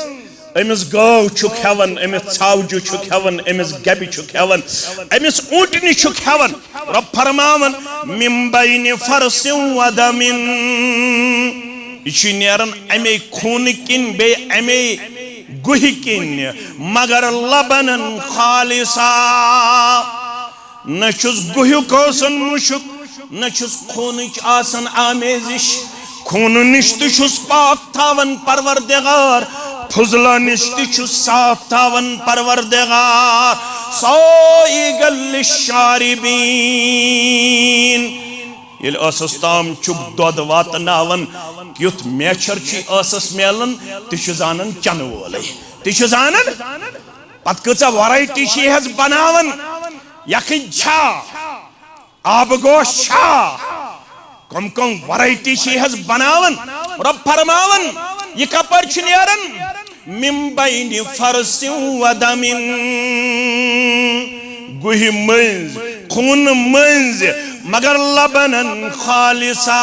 أمِس گٲو چھُکھ ہٮ۪وان، أمِس ژھاوجہِ چھُکھ ہٮ۪وان، أمِس گٮ۪بہِ چھُکھ ہٮ۪وان، أمِس اوٗنٹنہِ چھُکھ ہٮ۪وان، رۄب فرماوان، "مِن بَینِ فَرْثٍ وَدَمٍ۔" یہِ چھُ نیران اَمے خوٗنہٕ کِنۍ، بیٚیہِ اَمے گُہہِ کِنۍ، مگر لَبَنًا خالصا۔ نہ چھُس گُہیُک آسان مُشُک، نہ چھُس خوٗنٕچ آسان آمیزش۔ خوٗنہٕ نِش تہِ چھُس پاک تھاوان پروردگار، فضلہ نِش تہِ چھُس صاف تھاوان پروردگار۔ سائغا للشاربین۔ ییٚلہِ ٲسس تام چھُکھ دۄد واتناوان، کیُتھ میچھر چھُے ٲسس میلان، تہِ چھُ زانان چنہٕ وولے۔ تہِ چھُ زانان، پتہٕ کۭژاہ variety چھِ یہِ حظ بناوان۔ یکھٕنۍ چھا؟ آبہٕ گوش چھا؟ کم کم variety چھِ یہِ حظ بناوان۔ رۄب فرماوان، یہِ کپٲرۍ چھُ نیران؟ من بین فرث و دم، گُہہِ مٔنٛزۍ، خوٗنہٕ مٔنٛزۍ، مگر لبنا خالصا،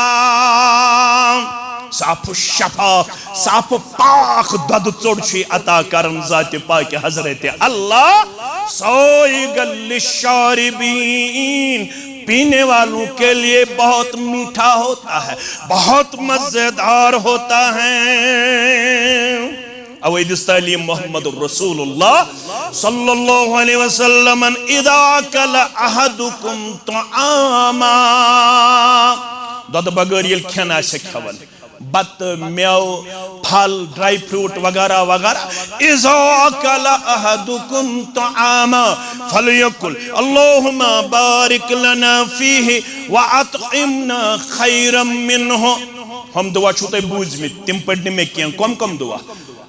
صاف و شفاف، صاف و پاک دۄدٕ ژوٚٹ چھُ عطا کران ذاتِ پاکِ حضرت اللہ۔ سائغا للشاربین، پینے والوں کے لیے بہت میٹھا ہوتا ہے، بہت مزیدار ہوتا ہے۔ اوے دِژ تعلیٖم محمد رسول اللہ صلی اللہ علیہ وسلمن، اذا اکل احدکم طعاما، دۄدٕ بغٲر ییٚلہِ کھٮ۪ن آسہِ کھٮ۪وان، بتہٕ، مٮ۪وٕ، پھل، ڈرائی فروٹ وغیرہ وغیرہ، اذا اکل احدکم طعاما فلیقل اللہم بارک لنا فیہ واطعمنا خیرا منہ۔ ہم دعا چھو تۄہہِ بوٗزمٕتۍ، تِم پٔرۍ نہٕ مےٚ کینٛہہ۔ کۄم کۄم دعا؟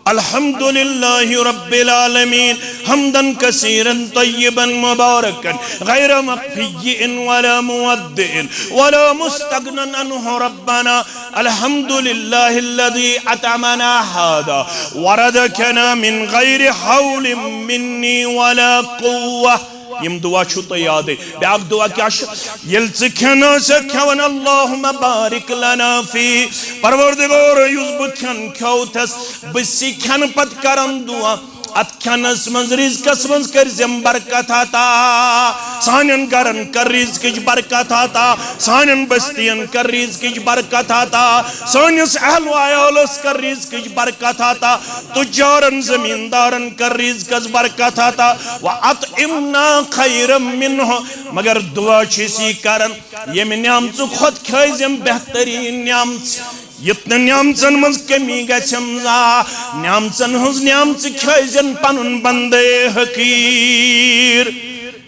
الحمد للہ رب العالمین، حمدا کثیرا طیبا مبارکا غیر مکفی ولا مودع ولا مستغنی عنہ ربنا، الحمد للہ الذی اطعمنا هذا ورزقنا من غیر حول منی ولا قوة۔ یِم دعا چھُو تۄہہِ یادٕے۔ بیٛاکھ دعا کیٛاہ چھُ؟ ییٚلہِ ژٕ کھٮ۪ن آسکھ کھٮ۪وان، اللہم بارک لنا فی، پروردگار، یُس بہٕ کھٮ۪ن کھیوٚو تھس، بہٕ چھُس یہِ کھٮ۪نہٕ پتہٕ کران دعا، اتھ کھٮ۪نس منٛز، رزقس منٛز کٔرۍ زٮ۪م برکت عطا، سانٮ۪ن گرن کر رزقٕچ برکت عطا، سانٮ۪ن بستین کر رزقٕچ برکت عطا، سٲنِس اہل و عیالس کر رزقٕچ برکت عطا، تجارن، زمیندارن کر رزقس برکت عطا، واطعمنا خیرا منہ، مگر دعا چھِ أسۍ یہِ کران، ییٚمہِ نعمژٕ کھۄتہٕ کھٲوزٮ۪م بہتریٖن نعمژ، یُتھ نہٕ نعمژن منٛز کمی گژھٮ۪م زانٛہہ، نعمژن ہٕنٛز نعمژٕ کھٲوزٮ۪ن پنُن بندے حقیٖر۔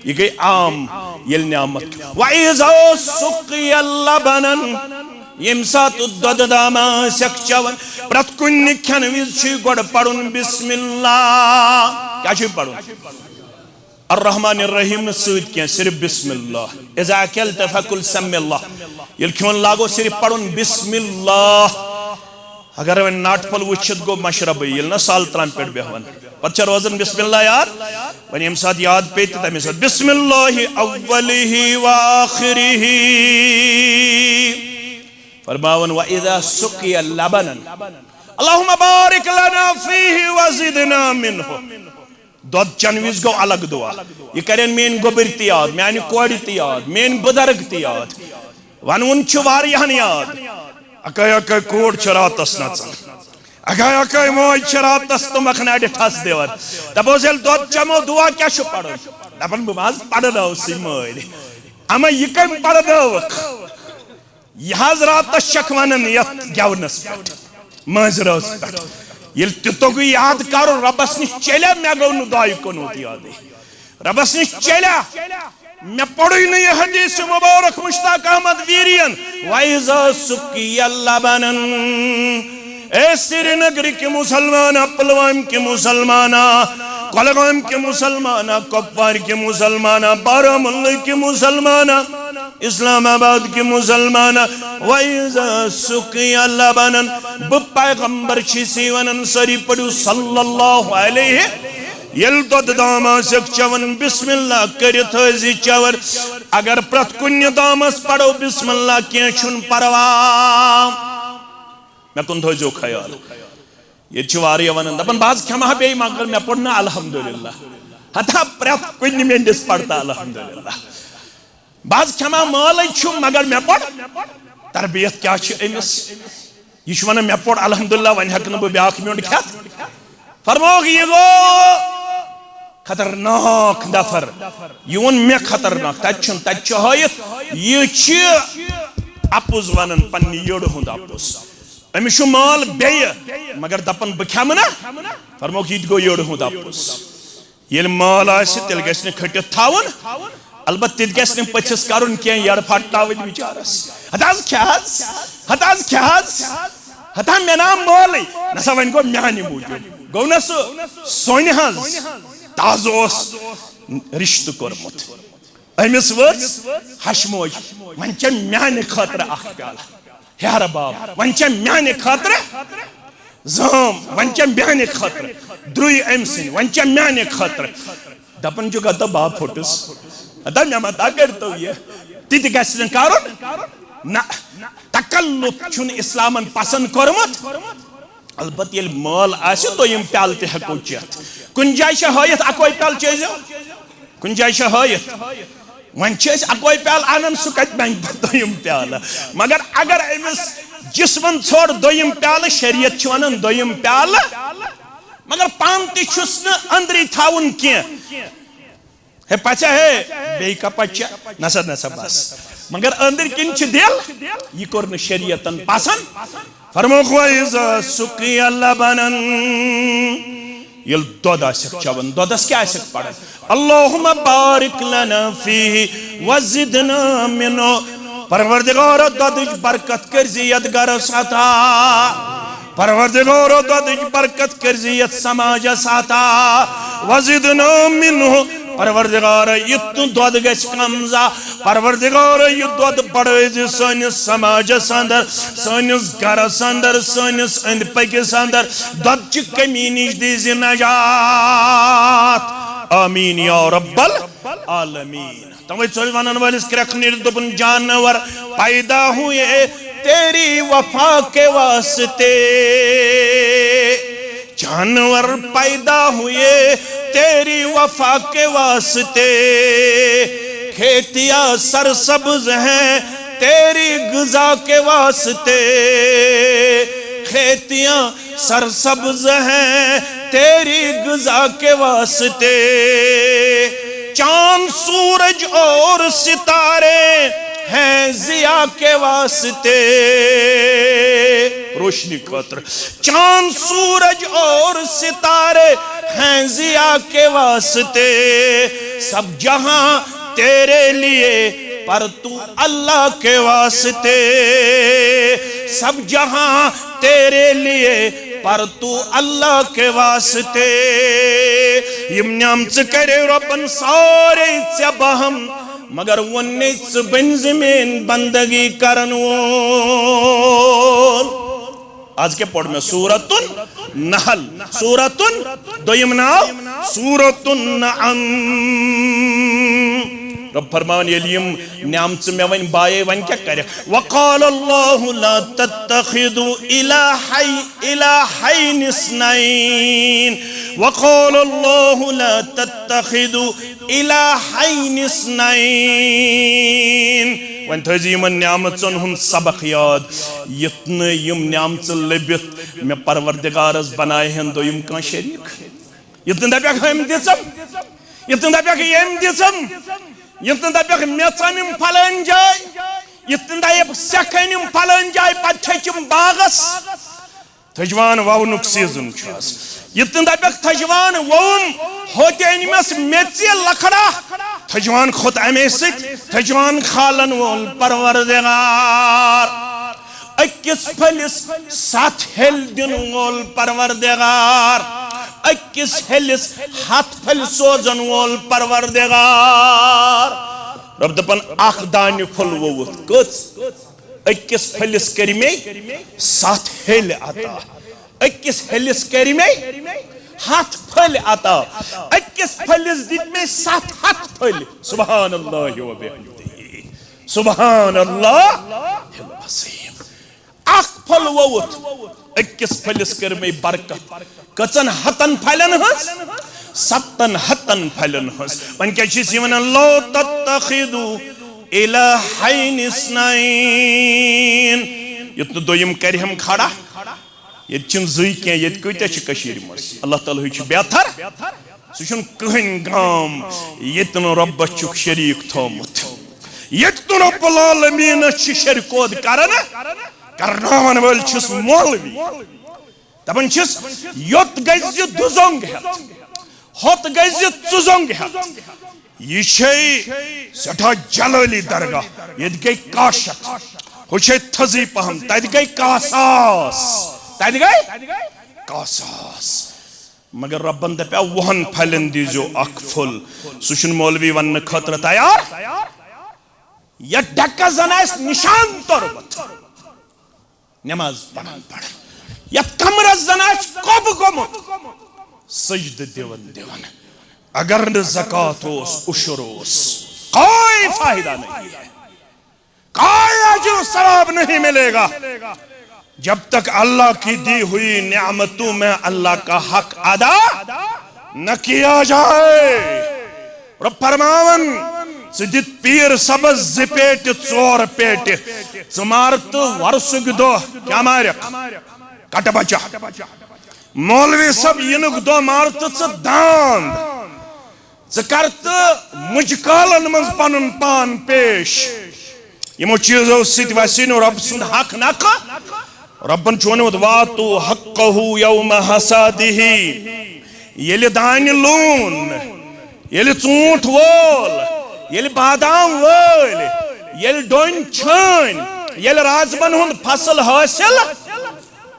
یہِ گٔے عام، ییٚلہِ نعمت۔ وَإِذَا سُقِيَ لَبَنًا، ییٚمہِ ساتہٕ دۄدٕ دامہ آسٮ۪کھ چٮ۪وان، پرٛٮ۪تھ کُنہِ کھٮ۪نہٕ وِزِ چھُے گۄڈٕ پرُن بسم اللہ۔ کیٛاہ چھُے پرُن؟ الرحمن الرحیم نہٕ سۭتۍ کینٛہہ، صرف بسم اللہ۔ اذا اکلت فکل سم اللہ۔ ییٚلہِ کھیوٚن لاگو، صرف پرُن بسم اللہ۔ اگر وۄنۍ ناٹہِ پھوٚل وٕچھِتھ گوٚو مشربٕے، ییٚلہِ نہ سال ترامہِ پٮ۪ٹھ بیٚہوان، پتہٕ چھا روزان بسم اللہ یاد؟ وۄنۍ ییٚمہِ ساتہٕ یاد پیٚیہِ تہٕ تَمے ساتہٕ بسم اللہ اولہ و آخرہ۔ فرماوان، وَإِذَا سُقِيَ لَبَنًا، اللہم بارک لنا فیہ وزدنا منہ۔ دۄد چٮ۪نہٕ وِزِ گوٚو الگ دعا۔ یہِ کرن میٲنۍ گوٚبٕرۍ تہِ یاد، میانہِ کورِ تہِ یاد، میٲنۍ بُزرگ تہِ یاد۔ ونوُن چھُ واریاہن یاد۔ اکٲے اکٲے کوٗر چھِ راتس نژان۔ اکٲے اکٲے موج چھِ راتس تُمبکھ نرِ ٹھس دِوان۔ دپوس، ییٚلہِ دۄد چٮ۪مو، دعا کیٛاہ چھُ پرُن؟ دپان، بہٕ ما حظ پرناوسٕے مٲلۍ۔ اما یہِ کٔمۍ پرنٲوٕکھ؟ یہِ حظ راتس چھکھ ونان یتھ گٮ۪ونس پٮ۪ٹھ، مٲنزِ رٲژ پٮ۪ٹھ۔ ییٚلہِ تہِ توٚگُے یاد کرُن، رۄبس نِش چلیا، مےٚ گوٚو نہٕ دعایہِ قنوٗت یادٕے۔ رۄبس نِش چلیا، مےٚ پوٚرُے نہٕ یہِ حدیث مبارک مشتاق احمد ویرین، وَإِذَا سُقِيَ لَبَنًا۔ اے سرینگرٕکۍ مُسلمانہ، پلوامکۍ مُسلمانہ، کۄلگامکۍ مُسلمانہ، کۄپوارکۍ مُسلمانہ، بارہمولہٕکۍ مُسلمانہ، اسلام آباد کہِ مُسلمانہ، وَإِذَا سُقِيَ لَبَنًا۔ بہٕ پیغمبر چھُس یہِ ونان، سٲری پٔرِو صلی اللہ علیہ۔ ییٚلہِ دۄدٕ دام آسٮ۪کھ چٮ۪وان، بسم اللہ کٔرِتھ ٲسۍ زِ چٮ۪وان۔ اگر پرٛٮ۪تھ کُنہِ دامس پرو بسم اللہ، کینٛہہ چھُنہٕ پرواے۔ مےٚ کُن تھٲوزیو خیال۔ ییٚتہِ چھِ واریاہ ونان، دپان، بہٕ حظ کھٮ۪مہٕ ہا بیٚیہِ، مگر مےٚ پوٚر نہٕ الحمدللہ۔ ہتا پرٛٮ۪تھ کُنہِ مِنٹس پرتا الحمدللہ۔ بہٕ حظ کھٮ۪مہٕ ہا مٲلٕے چھُم، مگر مےٚ پوٚر۔ تربیت کیٛاہ چھِ أمِس؟ یہِ چھُ ونان، مےٚ پوٚر الحمدللہ، وۄنۍ ہٮ۪کہٕ نہٕ بہٕ بیٛاکھ میوٚنٛڈ کھٮ۪تھ۔ فرمووُکھ، یہِ گوٚو خطرناک نفر، یہِ ووٚن مےٚ خطرناک۔ تتہِ چھُنہٕ، تتہِ چھُ ہٲیِتھ، یہِ چھِ اپُز ونان، پننہِ یٔڑ ہُنٛد اپُز۔ أمِس چھُ مال بیٚیہِ، مگر دپان، بہٕ کھٮ۪مہٕ نہ۔ فرمووُکھ، یہِ تہِ گوٚو یٔڑ ہُنٛد اپُز۔ ییٚلہِ مال آسہِ، تیٚلہِ گژھِ نہٕ کھٔٹِتھ تھاوُن، البتہ تہِ تہِ گژھِ نہٕ پٔژھِس کرُن کینٛہہ، یَڑ پھاٹناوٕنۍ بِچارس۔ ہتا حظ کھےٚ حظ، ہتا حظ کھےٚ حظ، ہتا مےٚ نام مٲلٕے۔ نسا وۄنۍ گوٚو میانہِ موٗجوٗب۔ گوٚو نہ سُہ سۄنہِ حظ؟ تازٕ اوس رشتہٕ کوٚرمُت۔ أمِس وٲژ ہشہِ موج، وۄنۍ چےٚ میانہِ خٲطرٕ اکھ پیالہٕ۔ ہیرٕ باب، وۄنۍ چےٚ میانہِ خٲطرٕ۔ زٲم، وۄنۍ چھےٚ میانہِ خٲطرٕ۔ درٛوے أمۍ سٕنٛدۍ، وۄنۍ چھےٚ میانہِ خٲطرٕ۔ دَپان چھُکھ، ہتا بہٕ ہا پھوٚٹُس، ہتا مےٚ ما تا کٔرتو یہِ۔ تہِ تہِ گژھِ نہٕ کَرُن۔ نہ، تکلف چھُنہٕ اِسلامن پسند کوٚرمُت۔ البتہ ییٚلہِ مٲل آسہِ، دوٚیِم پیالہٕ تہِ ہٮ۪کو چٮ۪تھ۔ کُنہِ جایہِ چھےٚ ہٲیِتھ، اَکوے پیالہٕ چیٚزیو؟ کُنہِ جایہِ چھےٚ ہٲیِتھ؟ وۄنۍ چھِ أسۍ اَکوے پیالہٕ اَنان، سُہ کَتہِ بَنہِ پَتہٕ دوٚیِم پیالہٕ؟ مگر اگر أمِس جسمن ژھوٚر دوٚیِم پیالہٕ، شریعت چھِ وَنان دوٚیِم پیالہٕ، مگر پانہٕ تہِ چھُس نہٕ أنٛدری تھاوُن کینٛہہ۔ ہے پَژھا ہے، بیٚیہِ کَپا چےٚ؟ نسا، نسا، بَس۔ مگر أنٛدٕرۍ کِنۍ چھِ دِل، یہِ کوٚر نہٕ شریعتن پسنٛد۔ فرمووُکھ، وَإِذَا سُقِيَ لَبَنًا، ییٚلہِ دۄد آسٮ۪کھ چٮ۪وان، دۄدس کیٛاہ آسٮ۪کھ پَران؟ اللهم بارك لنا فيه وزدنا منه۔ پروردگارا، دۄدٕچ برکت کٔرزِ یتھ گرس عطا۔ پروردگارا، دۄدٕچ برکت کٔرزِ یتھ سماجس عطا۔ وزدنا منه۔ پروردگارا، یُتھ نہٕ دۄد گژھِ کم زا۔ پروردگارا، یہِ دۄد بڑٲوزِ سٲنِس سماجس اندر، سٲنِس گرس اندر، سٲنِس أنٛدۍ پٔکِس اندر۔ دۄدچہِ کمی نِش دیٖزِ نجات۔ آمین یا رب العالمین۔ توے ژٔلۍ ونن وٲلِس کرٛٮ۪کھ نیٖرِتھ دوٚپُن، جانور پیدا ہوئے تیری وفا کے واسطے، جانور پیدا ہوئے تیری وفا کے واسطے، کھیتیاں سرسبز ہیں تیری غذا کے واسطے، کھیتیاں سرسبز ہیں تیری غذا کے واسطے، چاند سورج اور ستارے ہیں ضیا کے واسطے، روشنی خاطر۔ چاند سورج اور ستارے ہیں ضیا کے واسطے، سب جہاں تیرے لیے پر تو اللہ کے واسطے، سب جہاں تیرے لیے پر تو اللہ کے واسطے۔ یِم نعمژٕ کرے رۄبن سارے ژےٚ بہم، مگر وۄنۍ نے ژٕ بٔنۍ زٔمیٖن بندگی کرن وول۔ از کیٛاہ پوٚر مےٚ؟ سورۃ النحل۔ سورۃ، دوٚیِم ناو، سورۃ النعم۔ رۄب فرمان، ییٚلہِ یِم نعمژٕ مےٚ وۄنۍ بایے، وۄنۍ کیٛاہ کرکھ؟ وقال اللہ لا تتخذوا الہی، الہین اثنین۔ وقال اللہ لا تتخذوا الہین اثنین۔ وۄنۍ تھٲیزِ یِمن نعمژن ہُنٛد سبق یاد، یُتھ نہٕ یِم نعمژٕ لٔبِتھ مےٚ پروردگارس بنایہِ ہن دوٚیِم کانٛہہ شریٖک۔ یُتھ نہٕ دپکھ، أمۍ دِژم، یُتھ نہٕ دپکھ، ییٚمۍ دِژم، یُتھ نہٕ دپکھ، مےٚ ژٲنِم پھلٲنۍ جاے، یُتھ نہٕ دپکھ، سٮ۪کھ أنِم پھلٲنۍ جاے، پتہٕ چھٔچِم باغس۔ تھجوان وونُک سیزن چھُ آز۔ یہِ تہٕ دپکھ تھجوان ووُم، ہوٚتہِ أنمس میٚژِ لکھڑا۔ تھجوان کھوٚت امے سۭتۍ، تھجوان کھالن وول پروردگار۔ أکِس پھٔلِس ستھ ہیٚلۍ دِن وول پروردگار۔ أکِس ہیٚلِس ہتھ پھٔلۍ سوزن وول پروردگار۔ رۄب دپان، اکھ دانہِ پھوٚل ووٚوُتھ۔ کٔژ؟ أکِس پھٔلِس کٔرۍ مےٚ ستھ ہیٚلۍ عطا۔ أکِس ہیٚلِس کٔرۍ مےٚ ہتھ پھٔلۍ عطا۔ أکِس پھٔلِس دِتۍ مےٚ ستھ ہتھ پھٔلۍ۔ سبحان اللہ و بحمدہ۔ سبحان اللہ العظیم۔ اکھ پھوٚل ووٚوُتھ، أکِس پھٔلِس کٔر مےٚ برکت۔ کٔژن ہتن پھلٮ۪ن ہٕنٛز؟ ستن ہتن پھلٮ۪ن ہٕنٛز۔ وۄنۍ کیٛاہ چھِ أسۍ یہِ ونان؟ لا تتخذوا الہین اثنین۔ یُتھ نہٕ دوٚیِم کرِ ہم کھڑا۔ ییٚتہِ چھِنہٕ زٕے کینٛہہ، ییٚتہِ کۭتیٛاہ چھِ کٔشیٖرِ منٛز؟ اللہ تعالیٰ ہٕے چھُ بہتر۔ سُہ چھُنہٕ کٕہٕنۍ گام ییٚتہِ نہٕ رۄبَس چھُکھ شریٖک تھوٚومُت۔ ییٚتہِ نہٕ رۄب العالمیٖنَس چھِ شرکود کران، کرناوَن وٲلۍ چھِس مولوی۔ دپان چھِس، یوٚت گژھِ دُزونگ ہٮ۪تھ، ہوٚت گژھِ ژُزونگ ہٮ۪تھ۔ یہِ چھے سٮ۪ٹھاہ جلٲلی درگاہ۔ ییٚتہِ گٔے کاہ شتھ، ہُہ چھے تھٔزٕے پہم، تتہِ گٔے کاہ ساس، تتہِ گٔے کاہ ساس۔ مگر رۄبن دپیٛاو، وُہن پھلٮ۪ن دیٖزیو اکھ پھوٚل۔ سُہ چھُنہٕ مولوی وننہٕ خٲطرٕ تیار۔ یتھ ڈکس زن آسہِ نشان توٚرمُت۔ نماز پران پران۔ یتھ کمرس زن آسہِ کۄبہٕ گوٚمُت، سجدٕ دِوان دِوان۔ اگر نہٕ زکوٰۃ اوس، عشر اوس، کوئی فائدہ نہیں ہے۔ کوئی اجر و ثواب نہیں ملے گا، جب تک اللہ کی دی ہوئی نعمتوں میں اللہ کا حق ادا نہ کیا جائے۔ رب فرماون، ژٕ دِتھ پیٖر صٲبس زٕ پیٹہِ، ژور پیٹہِ، ژٕ مار تہٕ وۄرسُک دۄہ کیٛاہ مارکھ؟ کٹہٕ بچہ۔ مولوی صٲب یِنُک دۄہ مار تہٕ ژٕ داند۔ ژٕ کر تہٕ مُجہِ کالن منٛز پنُن پان پیش۔ یِمو چیٖزو سۭتۍ وسہِ نہٕ رۄب سُنٛد حق نکھٕ۔ رۄبن چھُ ووٚنمُت، "وآتوا حقہ یوم حصادہ"۔ ییٚلہِ دانہِ لوٗن، ییٚلہِ ژوٗنٛٹھ وول، ییٚلہِ بادام وٲلۍ، ییٚلہِ ڈوٚنۍ چھٲنۍ، ییٚلہِ رازمن ہُنٛد فصل حٲصِل،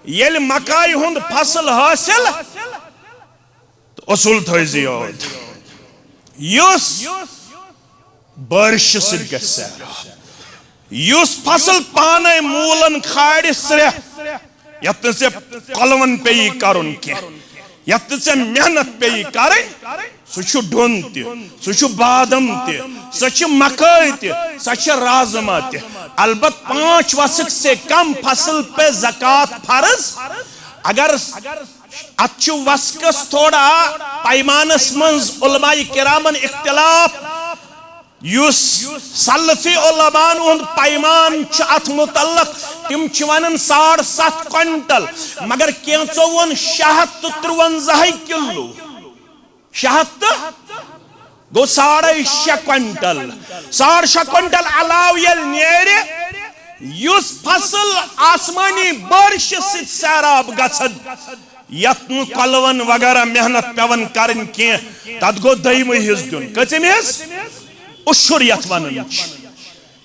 ییٚلہِ مکایہِ ہُنٛد فصل حٲصِل، تہٕ اصوٗل تھٲیزِ یاد، یُس بٲرشہِ سۭتۍ گژھِ سیراب، یُس فصل پانے موٗلن کھالہِ سرٛیٚہہ، یتھ نہٕ ژےٚ کۄلون پیٚیی کرُن کینٛہہ، یتھ نہٕ ژےٚ محنت پیٚیی کرٕنۍ، سُہ چھُ ڈوٚن تہِ، سُہ چھُ بادم تہِ، سۄ چھِ مکٲے تہِ، سۄ چھِ رازما تہِ۔ البتہ پانچ وسق سے کم فصل پہ زکوٰۃ فرض۔ اگر اتھ چھُ وسقس تھوڑا پیمانس منٛز علماء کرامن اختلاف، یُس سلفی علماءن ہُنٛد پیمان چھُ اتھ متعلق، تِم چھِ ونان ساڑ ستھ کوینٹل، مگر کینٛژو ووٚن شےٚ ہتھ تہٕ ترٛونزاہے کلو۔ شےٚ ہتھ تہٕ گوٚو ساڑے شےٚ کوینٹل۔ ساڑ شےٚ کوینٹل علاوٕ ییٚلہِ نیرِ، یُس فصل آسمٲنی بٲرشہِ سۭتۍ سیراب گژھن، یتھ نہٕ کۄلون وغیرہ محنت پٮ۪وان کرٕنۍ کینٛہہ، تتھ گوٚو دوٚیمٕے حصہٕ دیُن۔ کٔژِم حصہٕ؟ عشر یتھ ونان چھِ۔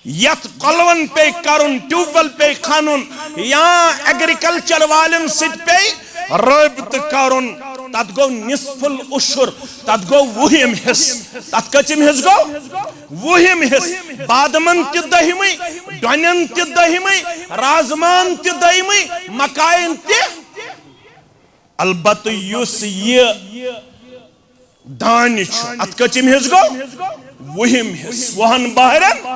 یتھ کۄلون پے کرُن، ٹیوب ویل پے کھنُن یا ایگریکلچر والٮ۪ن سۭتۍ پے رٲبطہٕ کرُن، تتھ گوٚو نصف العشر، تتھ گوٚو وُہِم حصہٕ۔ تتھ کٔژِم حصہٕ گوٚو؟ وُہِم حصہٕ۔ بادمن تہِ دٔہمٕے، ڈۄنٮ۪ن تہِ دٔہمٕے، رازمان تہِ دٔہمٕے، مکاین تہِ۔ البتہ یُس یہِ دانہِ چھُ، اتھ کٔژِم حصہٕ گوٚو؟ وُہِم حصہٕ۔ وُہن بہرن،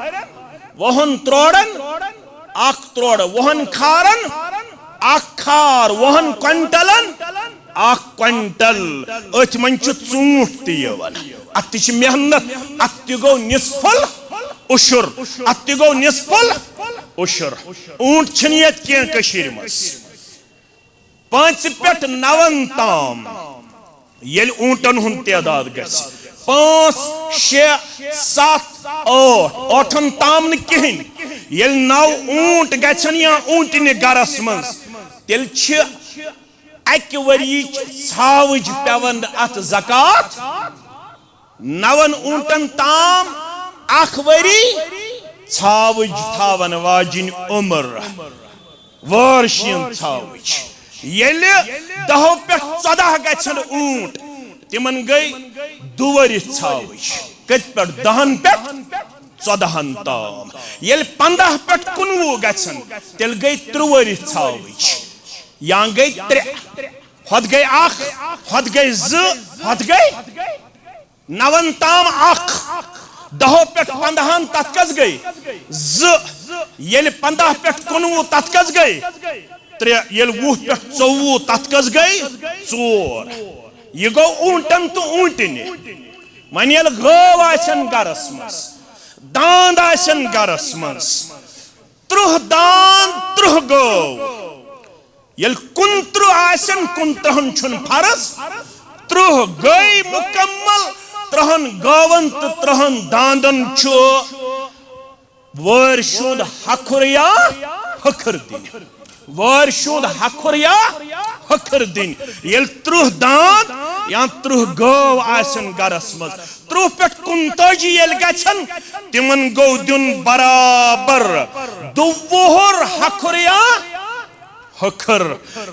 وُہن تروڑن، اکھ تروڑ، وُہن کھارن، اکھ کھار، وُہن کوینٹلن، اکھ کوینٹل۔ أتھۍ منٛز چھُ ژوٗنٛٹھ تہِ یِوان۔ اتھ تہِ چھِ محنت، اتھ تہِ گوٚو نصف العشر، اتھ تہِ گوٚو نصف العشر۔ اوٗنٹ چھِنہٕ ییٚتہِ کینٛہہ کٔشیٖرِ منٛز۔ پانٛژِ پٮ۪ٹھ نَوَن تام ییٚلہِ اوٗنٹن ہُنٛد تعداد گژھِ، پانٛژھ، شےٚ، ستھ، ٲٹھ، ٲٹھن تام نہٕ کِہیٖنۍ، ییٚلہِ نَو اوٗنٹ گژھن یا اوٗنٹنہِ گرس منٛز، تیٚلہِ چھِ اَکہِ ؤریِچ ژھاوٕج پٮ۪وان اَتھ زکوٰۃ۔ نَوَن اوٗنٹن تام اکھ ؤری ژھاوٕج تھاون واجِنۍ عمر۔ وٲر شیٖن ژھاوٕج۔ ییٚلہِ دَہو پٮ۪ٹھ ژۄداہ گژھن اوٗنٹ، تِمن گٔے دُوٲرِتھ ژھاوٕج۔ کٔتہِ پٮ۪ٹھ؟ دَہن پٮ۪ٹھ ژۄدہن تام۔ ییٚلہِ پنٛداہ پٮ۪ٹھ کُنوُہ گژھن، تیٚلہِ گٔے ترُوٲرِتھ ژھاوٕج۔ یا گٔے ترٛےٚ، ہۄتھ گٔے اکھ، ہۄتھ گٔے زٕ، ہۄتھ گٔے نَوَن تام اکھ، دَہو پٮ۪ٹھ پنٛدہَن تَتھ کَس گٔے؟ زٕ۔ ییٚلہِ پنٛداہ پٮ۪ٹھ کُنوُہ تَتھ کَس گٔے؟ ترٛےٚ۔ ییٚلہِ وُہ پٮ۪ٹھ ژوٚوُہ تَتھ کَس گٔے؟ ژور۔ یہِ گوٚو اوٗنٹَن تہٕ اوٗنٹنہِ۔ وۄنۍ ییٚلہِ گٲو آسن گَرَس منٛز، داند آسن گَرَس منٛز، ترٕٛہ داند، ترٕٛہ گٲو، ییٚلہِ کُنترٕٛہ آسن، کُنترٕٛہن چھُنہٕ فرض، ترٕٛہ گٔے مُکمل، ترٕٛہن گٲون تہٕ ترٕٛہن داندن چھُ وٲرۍ سُنٛد ہکھُر یا ہکھٕر دِنۍ۔ وٲرۍ سُنٛد ہکھُر یا ہکھٕر دِنۍ۔ ییٚلہِ ترٕٛہ داند یا ترٕٛہ گٲو آسن گرس منٛز، ترٕٛہ پٮ۪ٹھ کُنتٲجی ییٚلہِ گژھن، تِمن گوٚو دیُن برابر دُوُہُر ہکھُر یا ہکھٕر۔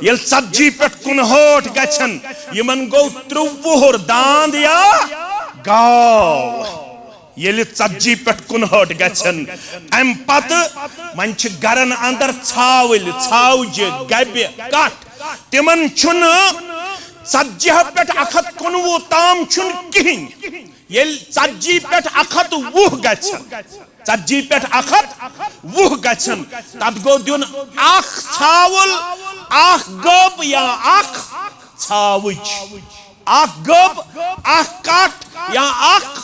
ییٚلہِ ژتجی پٮ۪ٹھ کُنہٲٹھ گژھن، یِمن گوٚو ترٛوُہُر داند یا گاو۔ ییٚلہِ ژتجی پٮ۪ٹھ کُنہٲٹھ گژھن، امہِ پتہٕ وۄنۍ چھِ گرن اندر ژھاوٕلۍ، ژھاوجہِ، گبہِ، کٹھ، تِمن چھُنہٕ ژتجی پٮ۪ٹھ اکھ ہتھ کُنوُہ تام چھُنہٕ کِہیٖنۍ۔ ییٚلہِ ژتجی پٮ۪ٹھ اکھ ہتھ وُہ گژھن، ژتجی پٮ۪ٹھ اکھ ہتھ وُہ گژھن، تتھ گوٚو دیُن اکھ ژھاوُل، اکھ گٔب یا اکھ ژھاوٕج۔ اکھ گٔب، اکھ کٹھ یا اکھ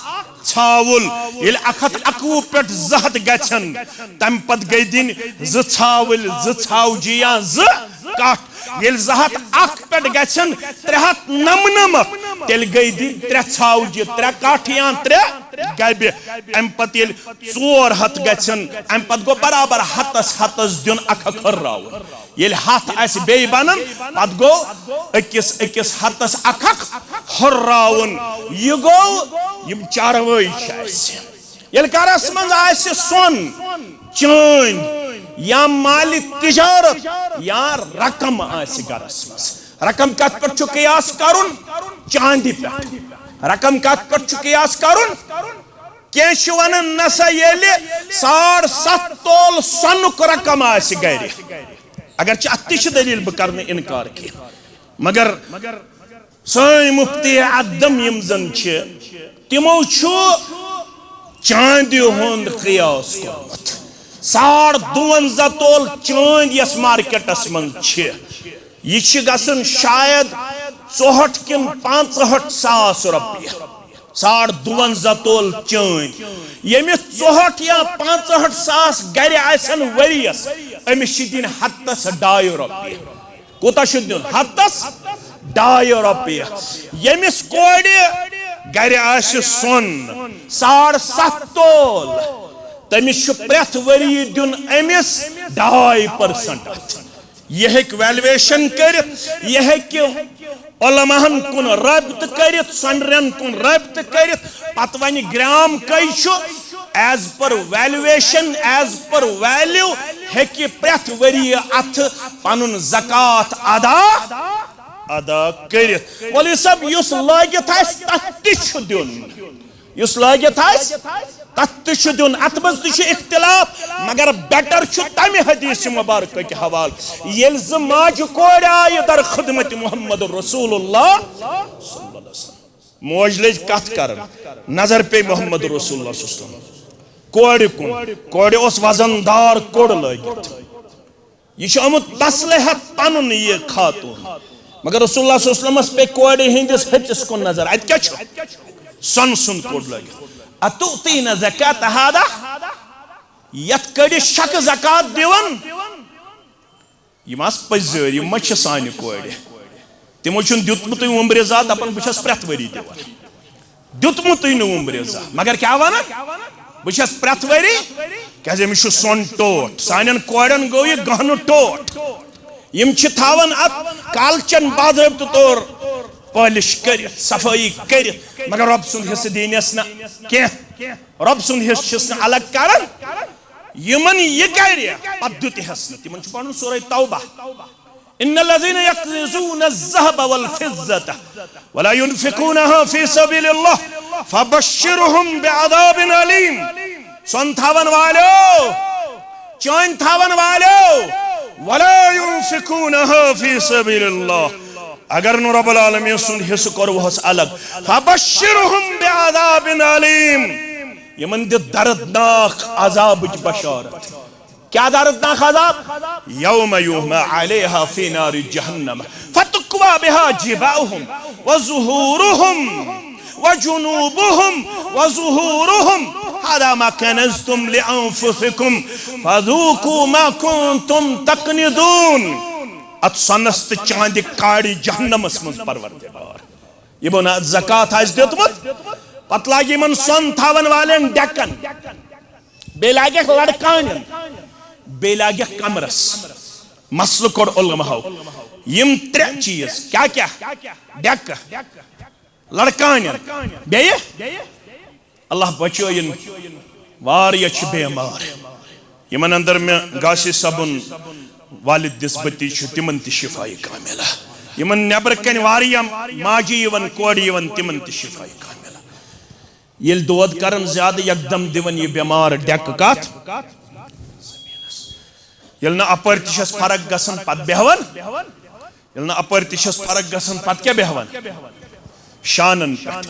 ژھاوُل۔ ییٚلہِ اکھ ہتھ اکوُہ پٮ۪ٹھ زٕ ہتھ گژھن، تمہِ پتہٕ گٔے دِنۍ زٕ ژھاوٕلۍ، زٕ ژھاوجہِ یا زٕ کٹھ۔ ییٚلہِ زٕ ہتھ اکھ پٮ۪ٹھ گژھن ترٛےٚ ہتھ نمنمتھ، تیٚلہِ گٔے دِنۍ ترٛےٚ ژھاوجہِ، ترٛےٚ کٹھ یا ترٛےٚ گبہِ۔ امہِ پتہٕ ییٚلہِ ژور ہتھ گژھن، امہِ پتہٕ گوٚو برابر ہتس ہتس دیُن اکھ اکھ ہُرراوُن۔ ییٚلہِ ہتھ آسہِ بیٚیہِ بنان، پتہٕ گوٚو أکِس أکِس ہتس اکھ اکھ ہُرراوُن۔ یہِ گوٚو، یِم چاروٲے چھِ اَسہِ۔ ییٚلہِ گرس منٛز آسہِ سۄن، چٲنۍ یا مالِ تجارت یا رقم آسہِ گرس منٛز، رقم کتھ پٮ۪ٹھ چھُ قیاس کرُن؟ چاندِ پٮ۪ٹھ۔ رقم کتھ پٮ۪ٹھ چھُ قیاس کرُن؟ کینٛہہ چھِ ونان، نسا ییٚلہِ ساڑ ستھ تول سۄنُک رقم آسہِ گرِ، اگرچہِ اتھ تہِ چھِ دلیل، بہٕ کرٕ نہٕ انکار کینٛہہ، مگر سٲنۍ مفتی اعظم یِم زن چھِ، تِمو چھُ چاندِ ہُنٛد قیاس کوٚرمُت۔ ساڑ دُوَنزاہ تول چٲنٛدۍ یۄس مارکیٹس منٛز چھِ، یہِ چھِ گژھان شاید ژُہٲٹھ کِنہٕ پانٛژہٲٹھ ساس رۄپیہِ۔ ساڑ دُوَنزاہ تول چٲنٛدۍ، ییٚمِس ژُہٲٹھ یا پانٛژہٲٹھ ساس گرِ آسن ؤریَس، أمِس چھِ دِنۍ ہتس ڈاے رۄپیہِ۔ کوٗتاہ چھُ دیُن؟ ہتس ڈاے رۄپیہِ۔ ییٚمِس کورِ گرِ آسہِ سۄن ساڑ ستھ تول، تٔمِس چھُ پرٛٮ۪تھ ؤری دیُن أمِس ڈاے پٔرسنٹ اتھ۔ یہِ ہیٚکہِ ویلویشن کٔرِتھ، یہِ ہیٚکہِ علماہن کُن رٲبطہٕ کٔرِتھ، سۄنرٮ۪ن کُن رٲبطہٕ کٔرِتھ، پتہٕ ونہِ گرام کٔہۍ چھُ، as per valuation، as per value ہیٚکہِ پرٛٮ۪تھ ؤریہِ اتھٕ پنُن زکوٰۃ ادا، ادا کٔرِتھ۔ مولوی صٲب، یُس لٲگِتھ آسہِ، تتھ تہِ چھُ دیُن۔ یُس لٲگِتھ آسہِ، تتھ تہِ چھُ دیُن۔ اتھ منٛز تہِ چھُ اختلاف، مگر بیٹر چھُ تمہِ حدیث مبارکہٕ کہِ حوالہٕ، ییٚلہِ زٕ ماجہِ کورِ آیہِ در خدمت محمد رسول اللہ صلی اللہ علیہ وسلم۔ موج لٔج کتھ کران، نظر پیٚیہِ محمد رسول اللہ صلی اللہ علیہ وسلم کورِ کُن۔ کورِ اوس وزن دار کوٚڑ لٲگِتھ۔ یہِ چھُ آمُت مصلحت پنُن یہِ خاتون۔ مگر رسول اللہ صلی اللہ علیہ وسلمس پیٚیہِ کورِ ہٕنٛدِس ۂژِس کُن نظر۔ اتہِ کیٛاہ چھُ؟ سۄنہٕ سُنٛد کوٚڑ لٲگِتھ۔ اتُؤتین زکاة هذا؟ یتھ کٔڑِس چھکھ زکوٰۃ دِوان؟ یِم آسہٕ پٔزۍ زٲرۍ، یِم ما چھِ سانہِ کورِ؟ تِمو چھُنہٕ دیُتمُتٕے وُمبرِ زا، دپان، "بہٕ چھَس پرٛٮ۪تھ ؤری دِوان۔" دیُتمُتٕے نہٕ وُمبرِ زا، مگر کیٛاہ وَنان؟ "بہٕ چھَس پرٛٮ۪تھ ؤری"، کیٛازِ أمِس چھُ سۄن ٹوٹھ۔ سانٮ۪ن کورٮ۪ن گوٚو یہِ گہنہٕ ٹوٹھ۔ یِم چھِ تھاوان اَتھ کالچَن باضٲبطہٕ طور پٲلِش کٔرِتھ، صفٲیی کٔرِتھ، مگر رۄب سُنٛد حصہٕ دِنَس نہٕ کینٛہہ۔ رۄب سُنٛد حصہٕ چھِس نہٕ الگ کران۔ یِمن یہِ کرِ، پتہٕ دیُت حصہٕ نہٕ۔ تِمن چھُ پرُن سورہ توبہ۔ ان الذين يكنزون الذهب والفضة ولا ينفقونها في سبيل الله فبشرهم بعذاب أليم۔ سۄن تھاون والیو، چٲنۍ تھاون والیو، ولا ينفقونها في سبيل الله، اگر نہٕ رب العالمین سُنٛد حصہٕ کوٚروہس الگ، فبشرهم بعذاب أليم، یِمن دِ دردناک عذابٕچ بشارت۔ کیا دردناک عذاب؟ یوم یحمی علیہا فی نار جہنم فتکوی بہا جباہہم وظہورہم وجنوبہم وظہورہم، هذا ما كنزتم لأنفسكم فذوقوا ما كنتم تكنزون۔ اتھ سۄنس تہٕ چاندِ کاڑِ جہنمس منٛز پروردگار۔ یِمو نہٕ اتھ زکوٰۃ آسہِ دیُتمُت، پتہٕ لاگہِ یِمن سۄن تھاون والٮ۪ن ڈٮ۪کن، بیٚیہِ لاگٮ۪کھ لڑکانٮ۪ن، بیٚیہِ لاگٮ۪کھ کمرس۔ مسلہٕ کوٚڑ علماہو، یِم ترٛےٚ چیٖز، کیٛاہ کیٛاہ؟ ڈٮ۪کہٕ، لڑکانٮ۪ن، بیٚیہِ؟ اللہ بچٲیِن، واریاہ چھِ بیمار۔ یِمن اندر مےٚ غازی صٲبُن والد دِس بتی چھُ، تِمن تہِ شفایہِ کاملہ۔ یِمن نٮ۪برٕ کنہِ واریاہ ماجہِ یِوان، کورِ یِوان، تِمن تہِ شفایہِ کاملہ۔ ییٚلہِ دود کران زیادٕ، یکدم دِوان یہِ بٮ۪مار ڈٮ۪کہٕ کتھ؟ ییٚلہِ نہٕ اپٲرۍ تہِ چھس فرق گژھان، پتہٕ بیہوان۔ ییٚلہِ نہٕ اپٲرۍ تہِ چھس فرق گژھان، پتہٕ کیٛاہ بیٚہوان؟ شانن پٮ۪ٹھ۔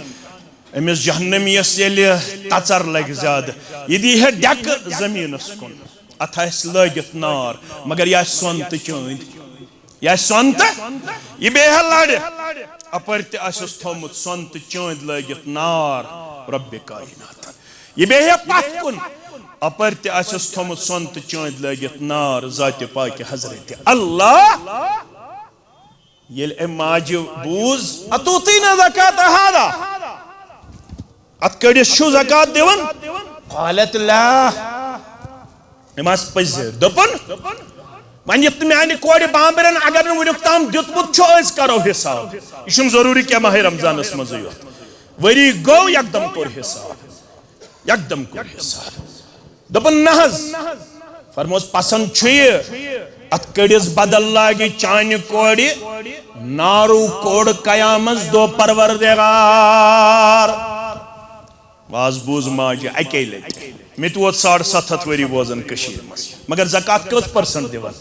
أمِس جہنمیس ییٚلہِ تژر لگہِ زیادٕ، یہِ دی ہے ڈٮ۪کہٕ زٔمیٖنس کُن، اتھ آسہِ لٲگِتھ نار، مگر یہِ آسہِ سۄن تہٕ چٲنٛدۍ۔ یہِ آسہِ سۄن تہٕ یہِ بیٚیہِ ہا لرِ۔ اپٲرۍ تہِ آسٮ۪س تھوٚومُت سۄن تہٕ چٲنٛدۍ لٲگِتھ نار رۄبِ کائناتن۔ یہِ بیٚہہِ ہا پتھ کُن۔ اپٲرۍ تہِ آسٮ۪س تھوٚومُت سۄن تہٕ چٲنٛدۍ لٲگِتھ نار ذاتِ پاکہِ حضرت اللہ۔ ییٚلہِ أمۍ ماجہِ بوٗز، "اتوتینا زکات ہذا؟ اتھ کٔڑِس چھُو زکات دِوان؟" قالت لا۔ أمۍ آس پٔزۍ دوٚپُن، "وۄنۍ یُتھ نہٕ میانہِ کورِ بامبرٮ۪ن اگر نہٕ وٕنیُک تام دیُتمُت چھُ، أسۍ کرو حساب۔ یہِ چھُنہٕ ضروٗری کینٛہہ ماہِ رمضانس منٛزٕے یوت۔ ؤری گوٚو، یکدم کوٚر حساب، یکدم کوٚر حساب۔" دوٚپُن، "نہ حظ۔" فرموس، "پسند چھُ یہِ، اتھ کٔڑِس بدل لاگہِ چانہِ کورِ نارو کوڑ قیامس دۄہ پروردگار۔" واز بوٗز ماجہِ اَکے لَٹہِ۔ مےٚ تہِ ووت ساڑ ستھ ہتھ ؤری بوزان کٔشیٖرِ منٛز۔ مگر زکوٰۃ کٔژ پٔرسنٹ دِوان؟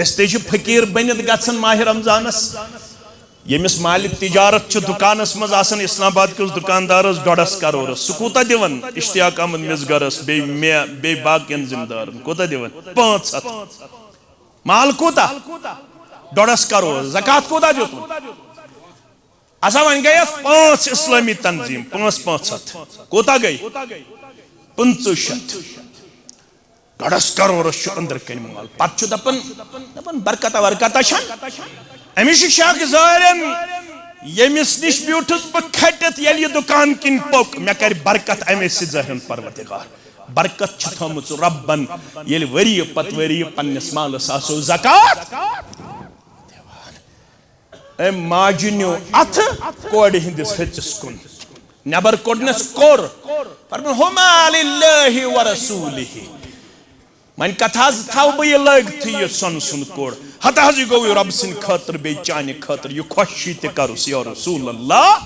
أسۍ تے چھِ فقیٖر بٔنِتھ گژھان ماہِ رمضانس۔ ییٚمِس مالِک تجارت چھِ دُکانس منٛز آسان، اسلام آباد کِس دُکاندارس ڈۄڈس کرورس، سُہ کوٗتاہ دِوان اشتیاق احمد مِزگرس، بیٚیہِ مےٚ، بیٚیہِ باقین ذمہٕ دارن کوٗتاہ دِوان؟ پانٛژھ ہتھ۔ مال کوٗتاہ؟ ڈۄڈس کرور۔ زکوٰۃ کوٗتاہ دیُتمُت؟ اچھا، وۄنۍ گٔیَس پانٛژھ اسلٲمی تنظیٖم، پانٛژھ پانٛژھ ہتھ۔ کوٗتاہ گٔے؟ پٕنٛژٕہ شتھ۔ ڈۄڈس کرورس چھُ أنٛدرٕ کنہِ مال۔ پتہٕ چھُ دپان، دپان، "برکتا ورکتا چھن أمِس چھُ شک ظٲہرن، ییٚمِس نِش بیوٗٹھُس بہٕ کھٔٹِتھ، ییٚلہِ یہِ دُکان کِنۍ پوٚک، مےٚ کرِ برکت اَمے سۭتۍ ظٲہرن پروردگار۔" برکت چھِ تھٲومٕژ رۄبن، ییٚلہِ ؤریہِ پتہٕ ؤریہِ پننِس مالس آسو زکوٰۃ۔ أمۍ ماجہِ نیوٗ اَتھٕ کورِ ہٕنٛدِس ۂژِس کُن۔ نٮ۪بر کوٚڑنَس کوٚر۔ فرموو، "ہما للہ و رسولہ۔" وۄنۍ کَتھ حظ تھاوٕ بہٕ یہِ لٲگتھٕے یہِ سۄنہٕ سُنٛد کوٚر؟ ہتہٕ حظ یہِ گوٚو یہِ رۄبہٕ سٕنٛدِ خٲطرٕ بیٚیہِ چانہِ خٲطرٕ، یہِ خۄشی تہِ کَرُس یا رسول اللہ۔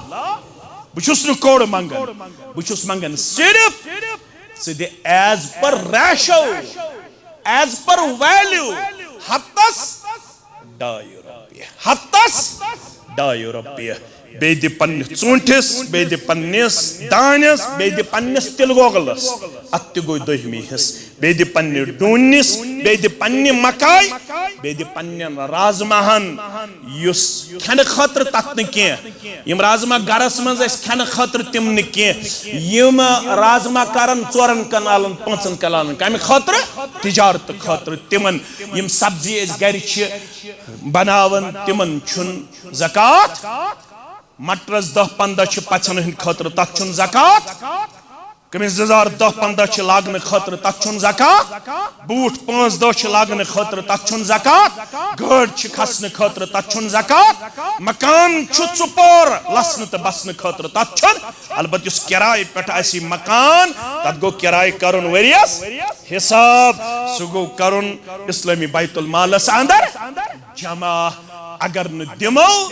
بہٕ چھُس نہٕ کوٚر منٛگان، بہٕ چھُس منٛگان صرف ژٕ دِ as per ratio، as per value، ہتس ڈاے رۄپیہِ، ہتس ڈاے رۄپیہِ۔ بیٚیہِ دِ پننِس ژوٗنٛٹھِس، بیٚیہِ دِ پننِس دانٮ۪س، بیٚیہِ دِ پننِس تِلہٕ گۄگلس، اتھ تہِ گوٚو دوٚیمہِ حصہٕ۔ بیٚیہِ دِ پننہِ ڈوٗنِس، بیٚیہِ دِ پننہِ مکاے، بیٚیہِ دِ پننٮ۪ن رازماہن، یُس کھٮ۪نہٕ خٲطرٕ تتھ نہٕ کینٛہہ۔ یِم رازما گرس منٛز اَسہِ کھٮ۪نہٕ خٲطرٕ تِم نہٕ کینٛہہ، یِم رازما کرن ژورن کنالن، پانٛژن کنالن، کمہِ خٲطرٕ؟ تجارت خٲطرٕ۔ تِمن یِم سبزی أسۍ گرِ چھِ بناوان، تِمن چھُنہٕ زکوٰۃ۔ مٹرس دَہ پنٛداہ چھِ پژھن ہٕنٛدِ خٲطرٕ، تتھ چھُنہٕ زکوٰۃ۔ کٔمِس زٕ زار دَہ پنٛداہ چھِ لاگنہٕ خٲطرٕ، تتھ چھُنہٕ زکوٰۃ۔ بوٗٹھ پانٛژھ دَہ چھِ لاگنہٕ خٲطرٕ، تتھ چھُنہٕ زکوٰۃ۔ گٲڑۍ چھِ کھسنہٕ خٲطرٕ، تتھ چھُنہٕ زکوٰۃ۔ مکان چھُ ژُپور لسنہٕ تہٕ بسنہٕ خٲطرٕ، تتھ چھُنہٕ۔ البتہٕ یُس کرایہِ پٮ۪ٹھ آسہِ مکان، تتھ گوٚو کرایہِ کرُن ؤریس حساب، سُہ گوٚو کرُن اسلٲمی بیت المالس اندر جمع۔ اگر نہٕ دِمو،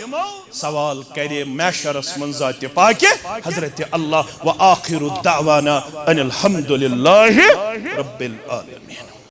سوال کرِ محشرس منٛز ذاتِ پاکہِ حضرت اللہ۔ وآخر دعوانا ان الحمد للہ رب العالمین۔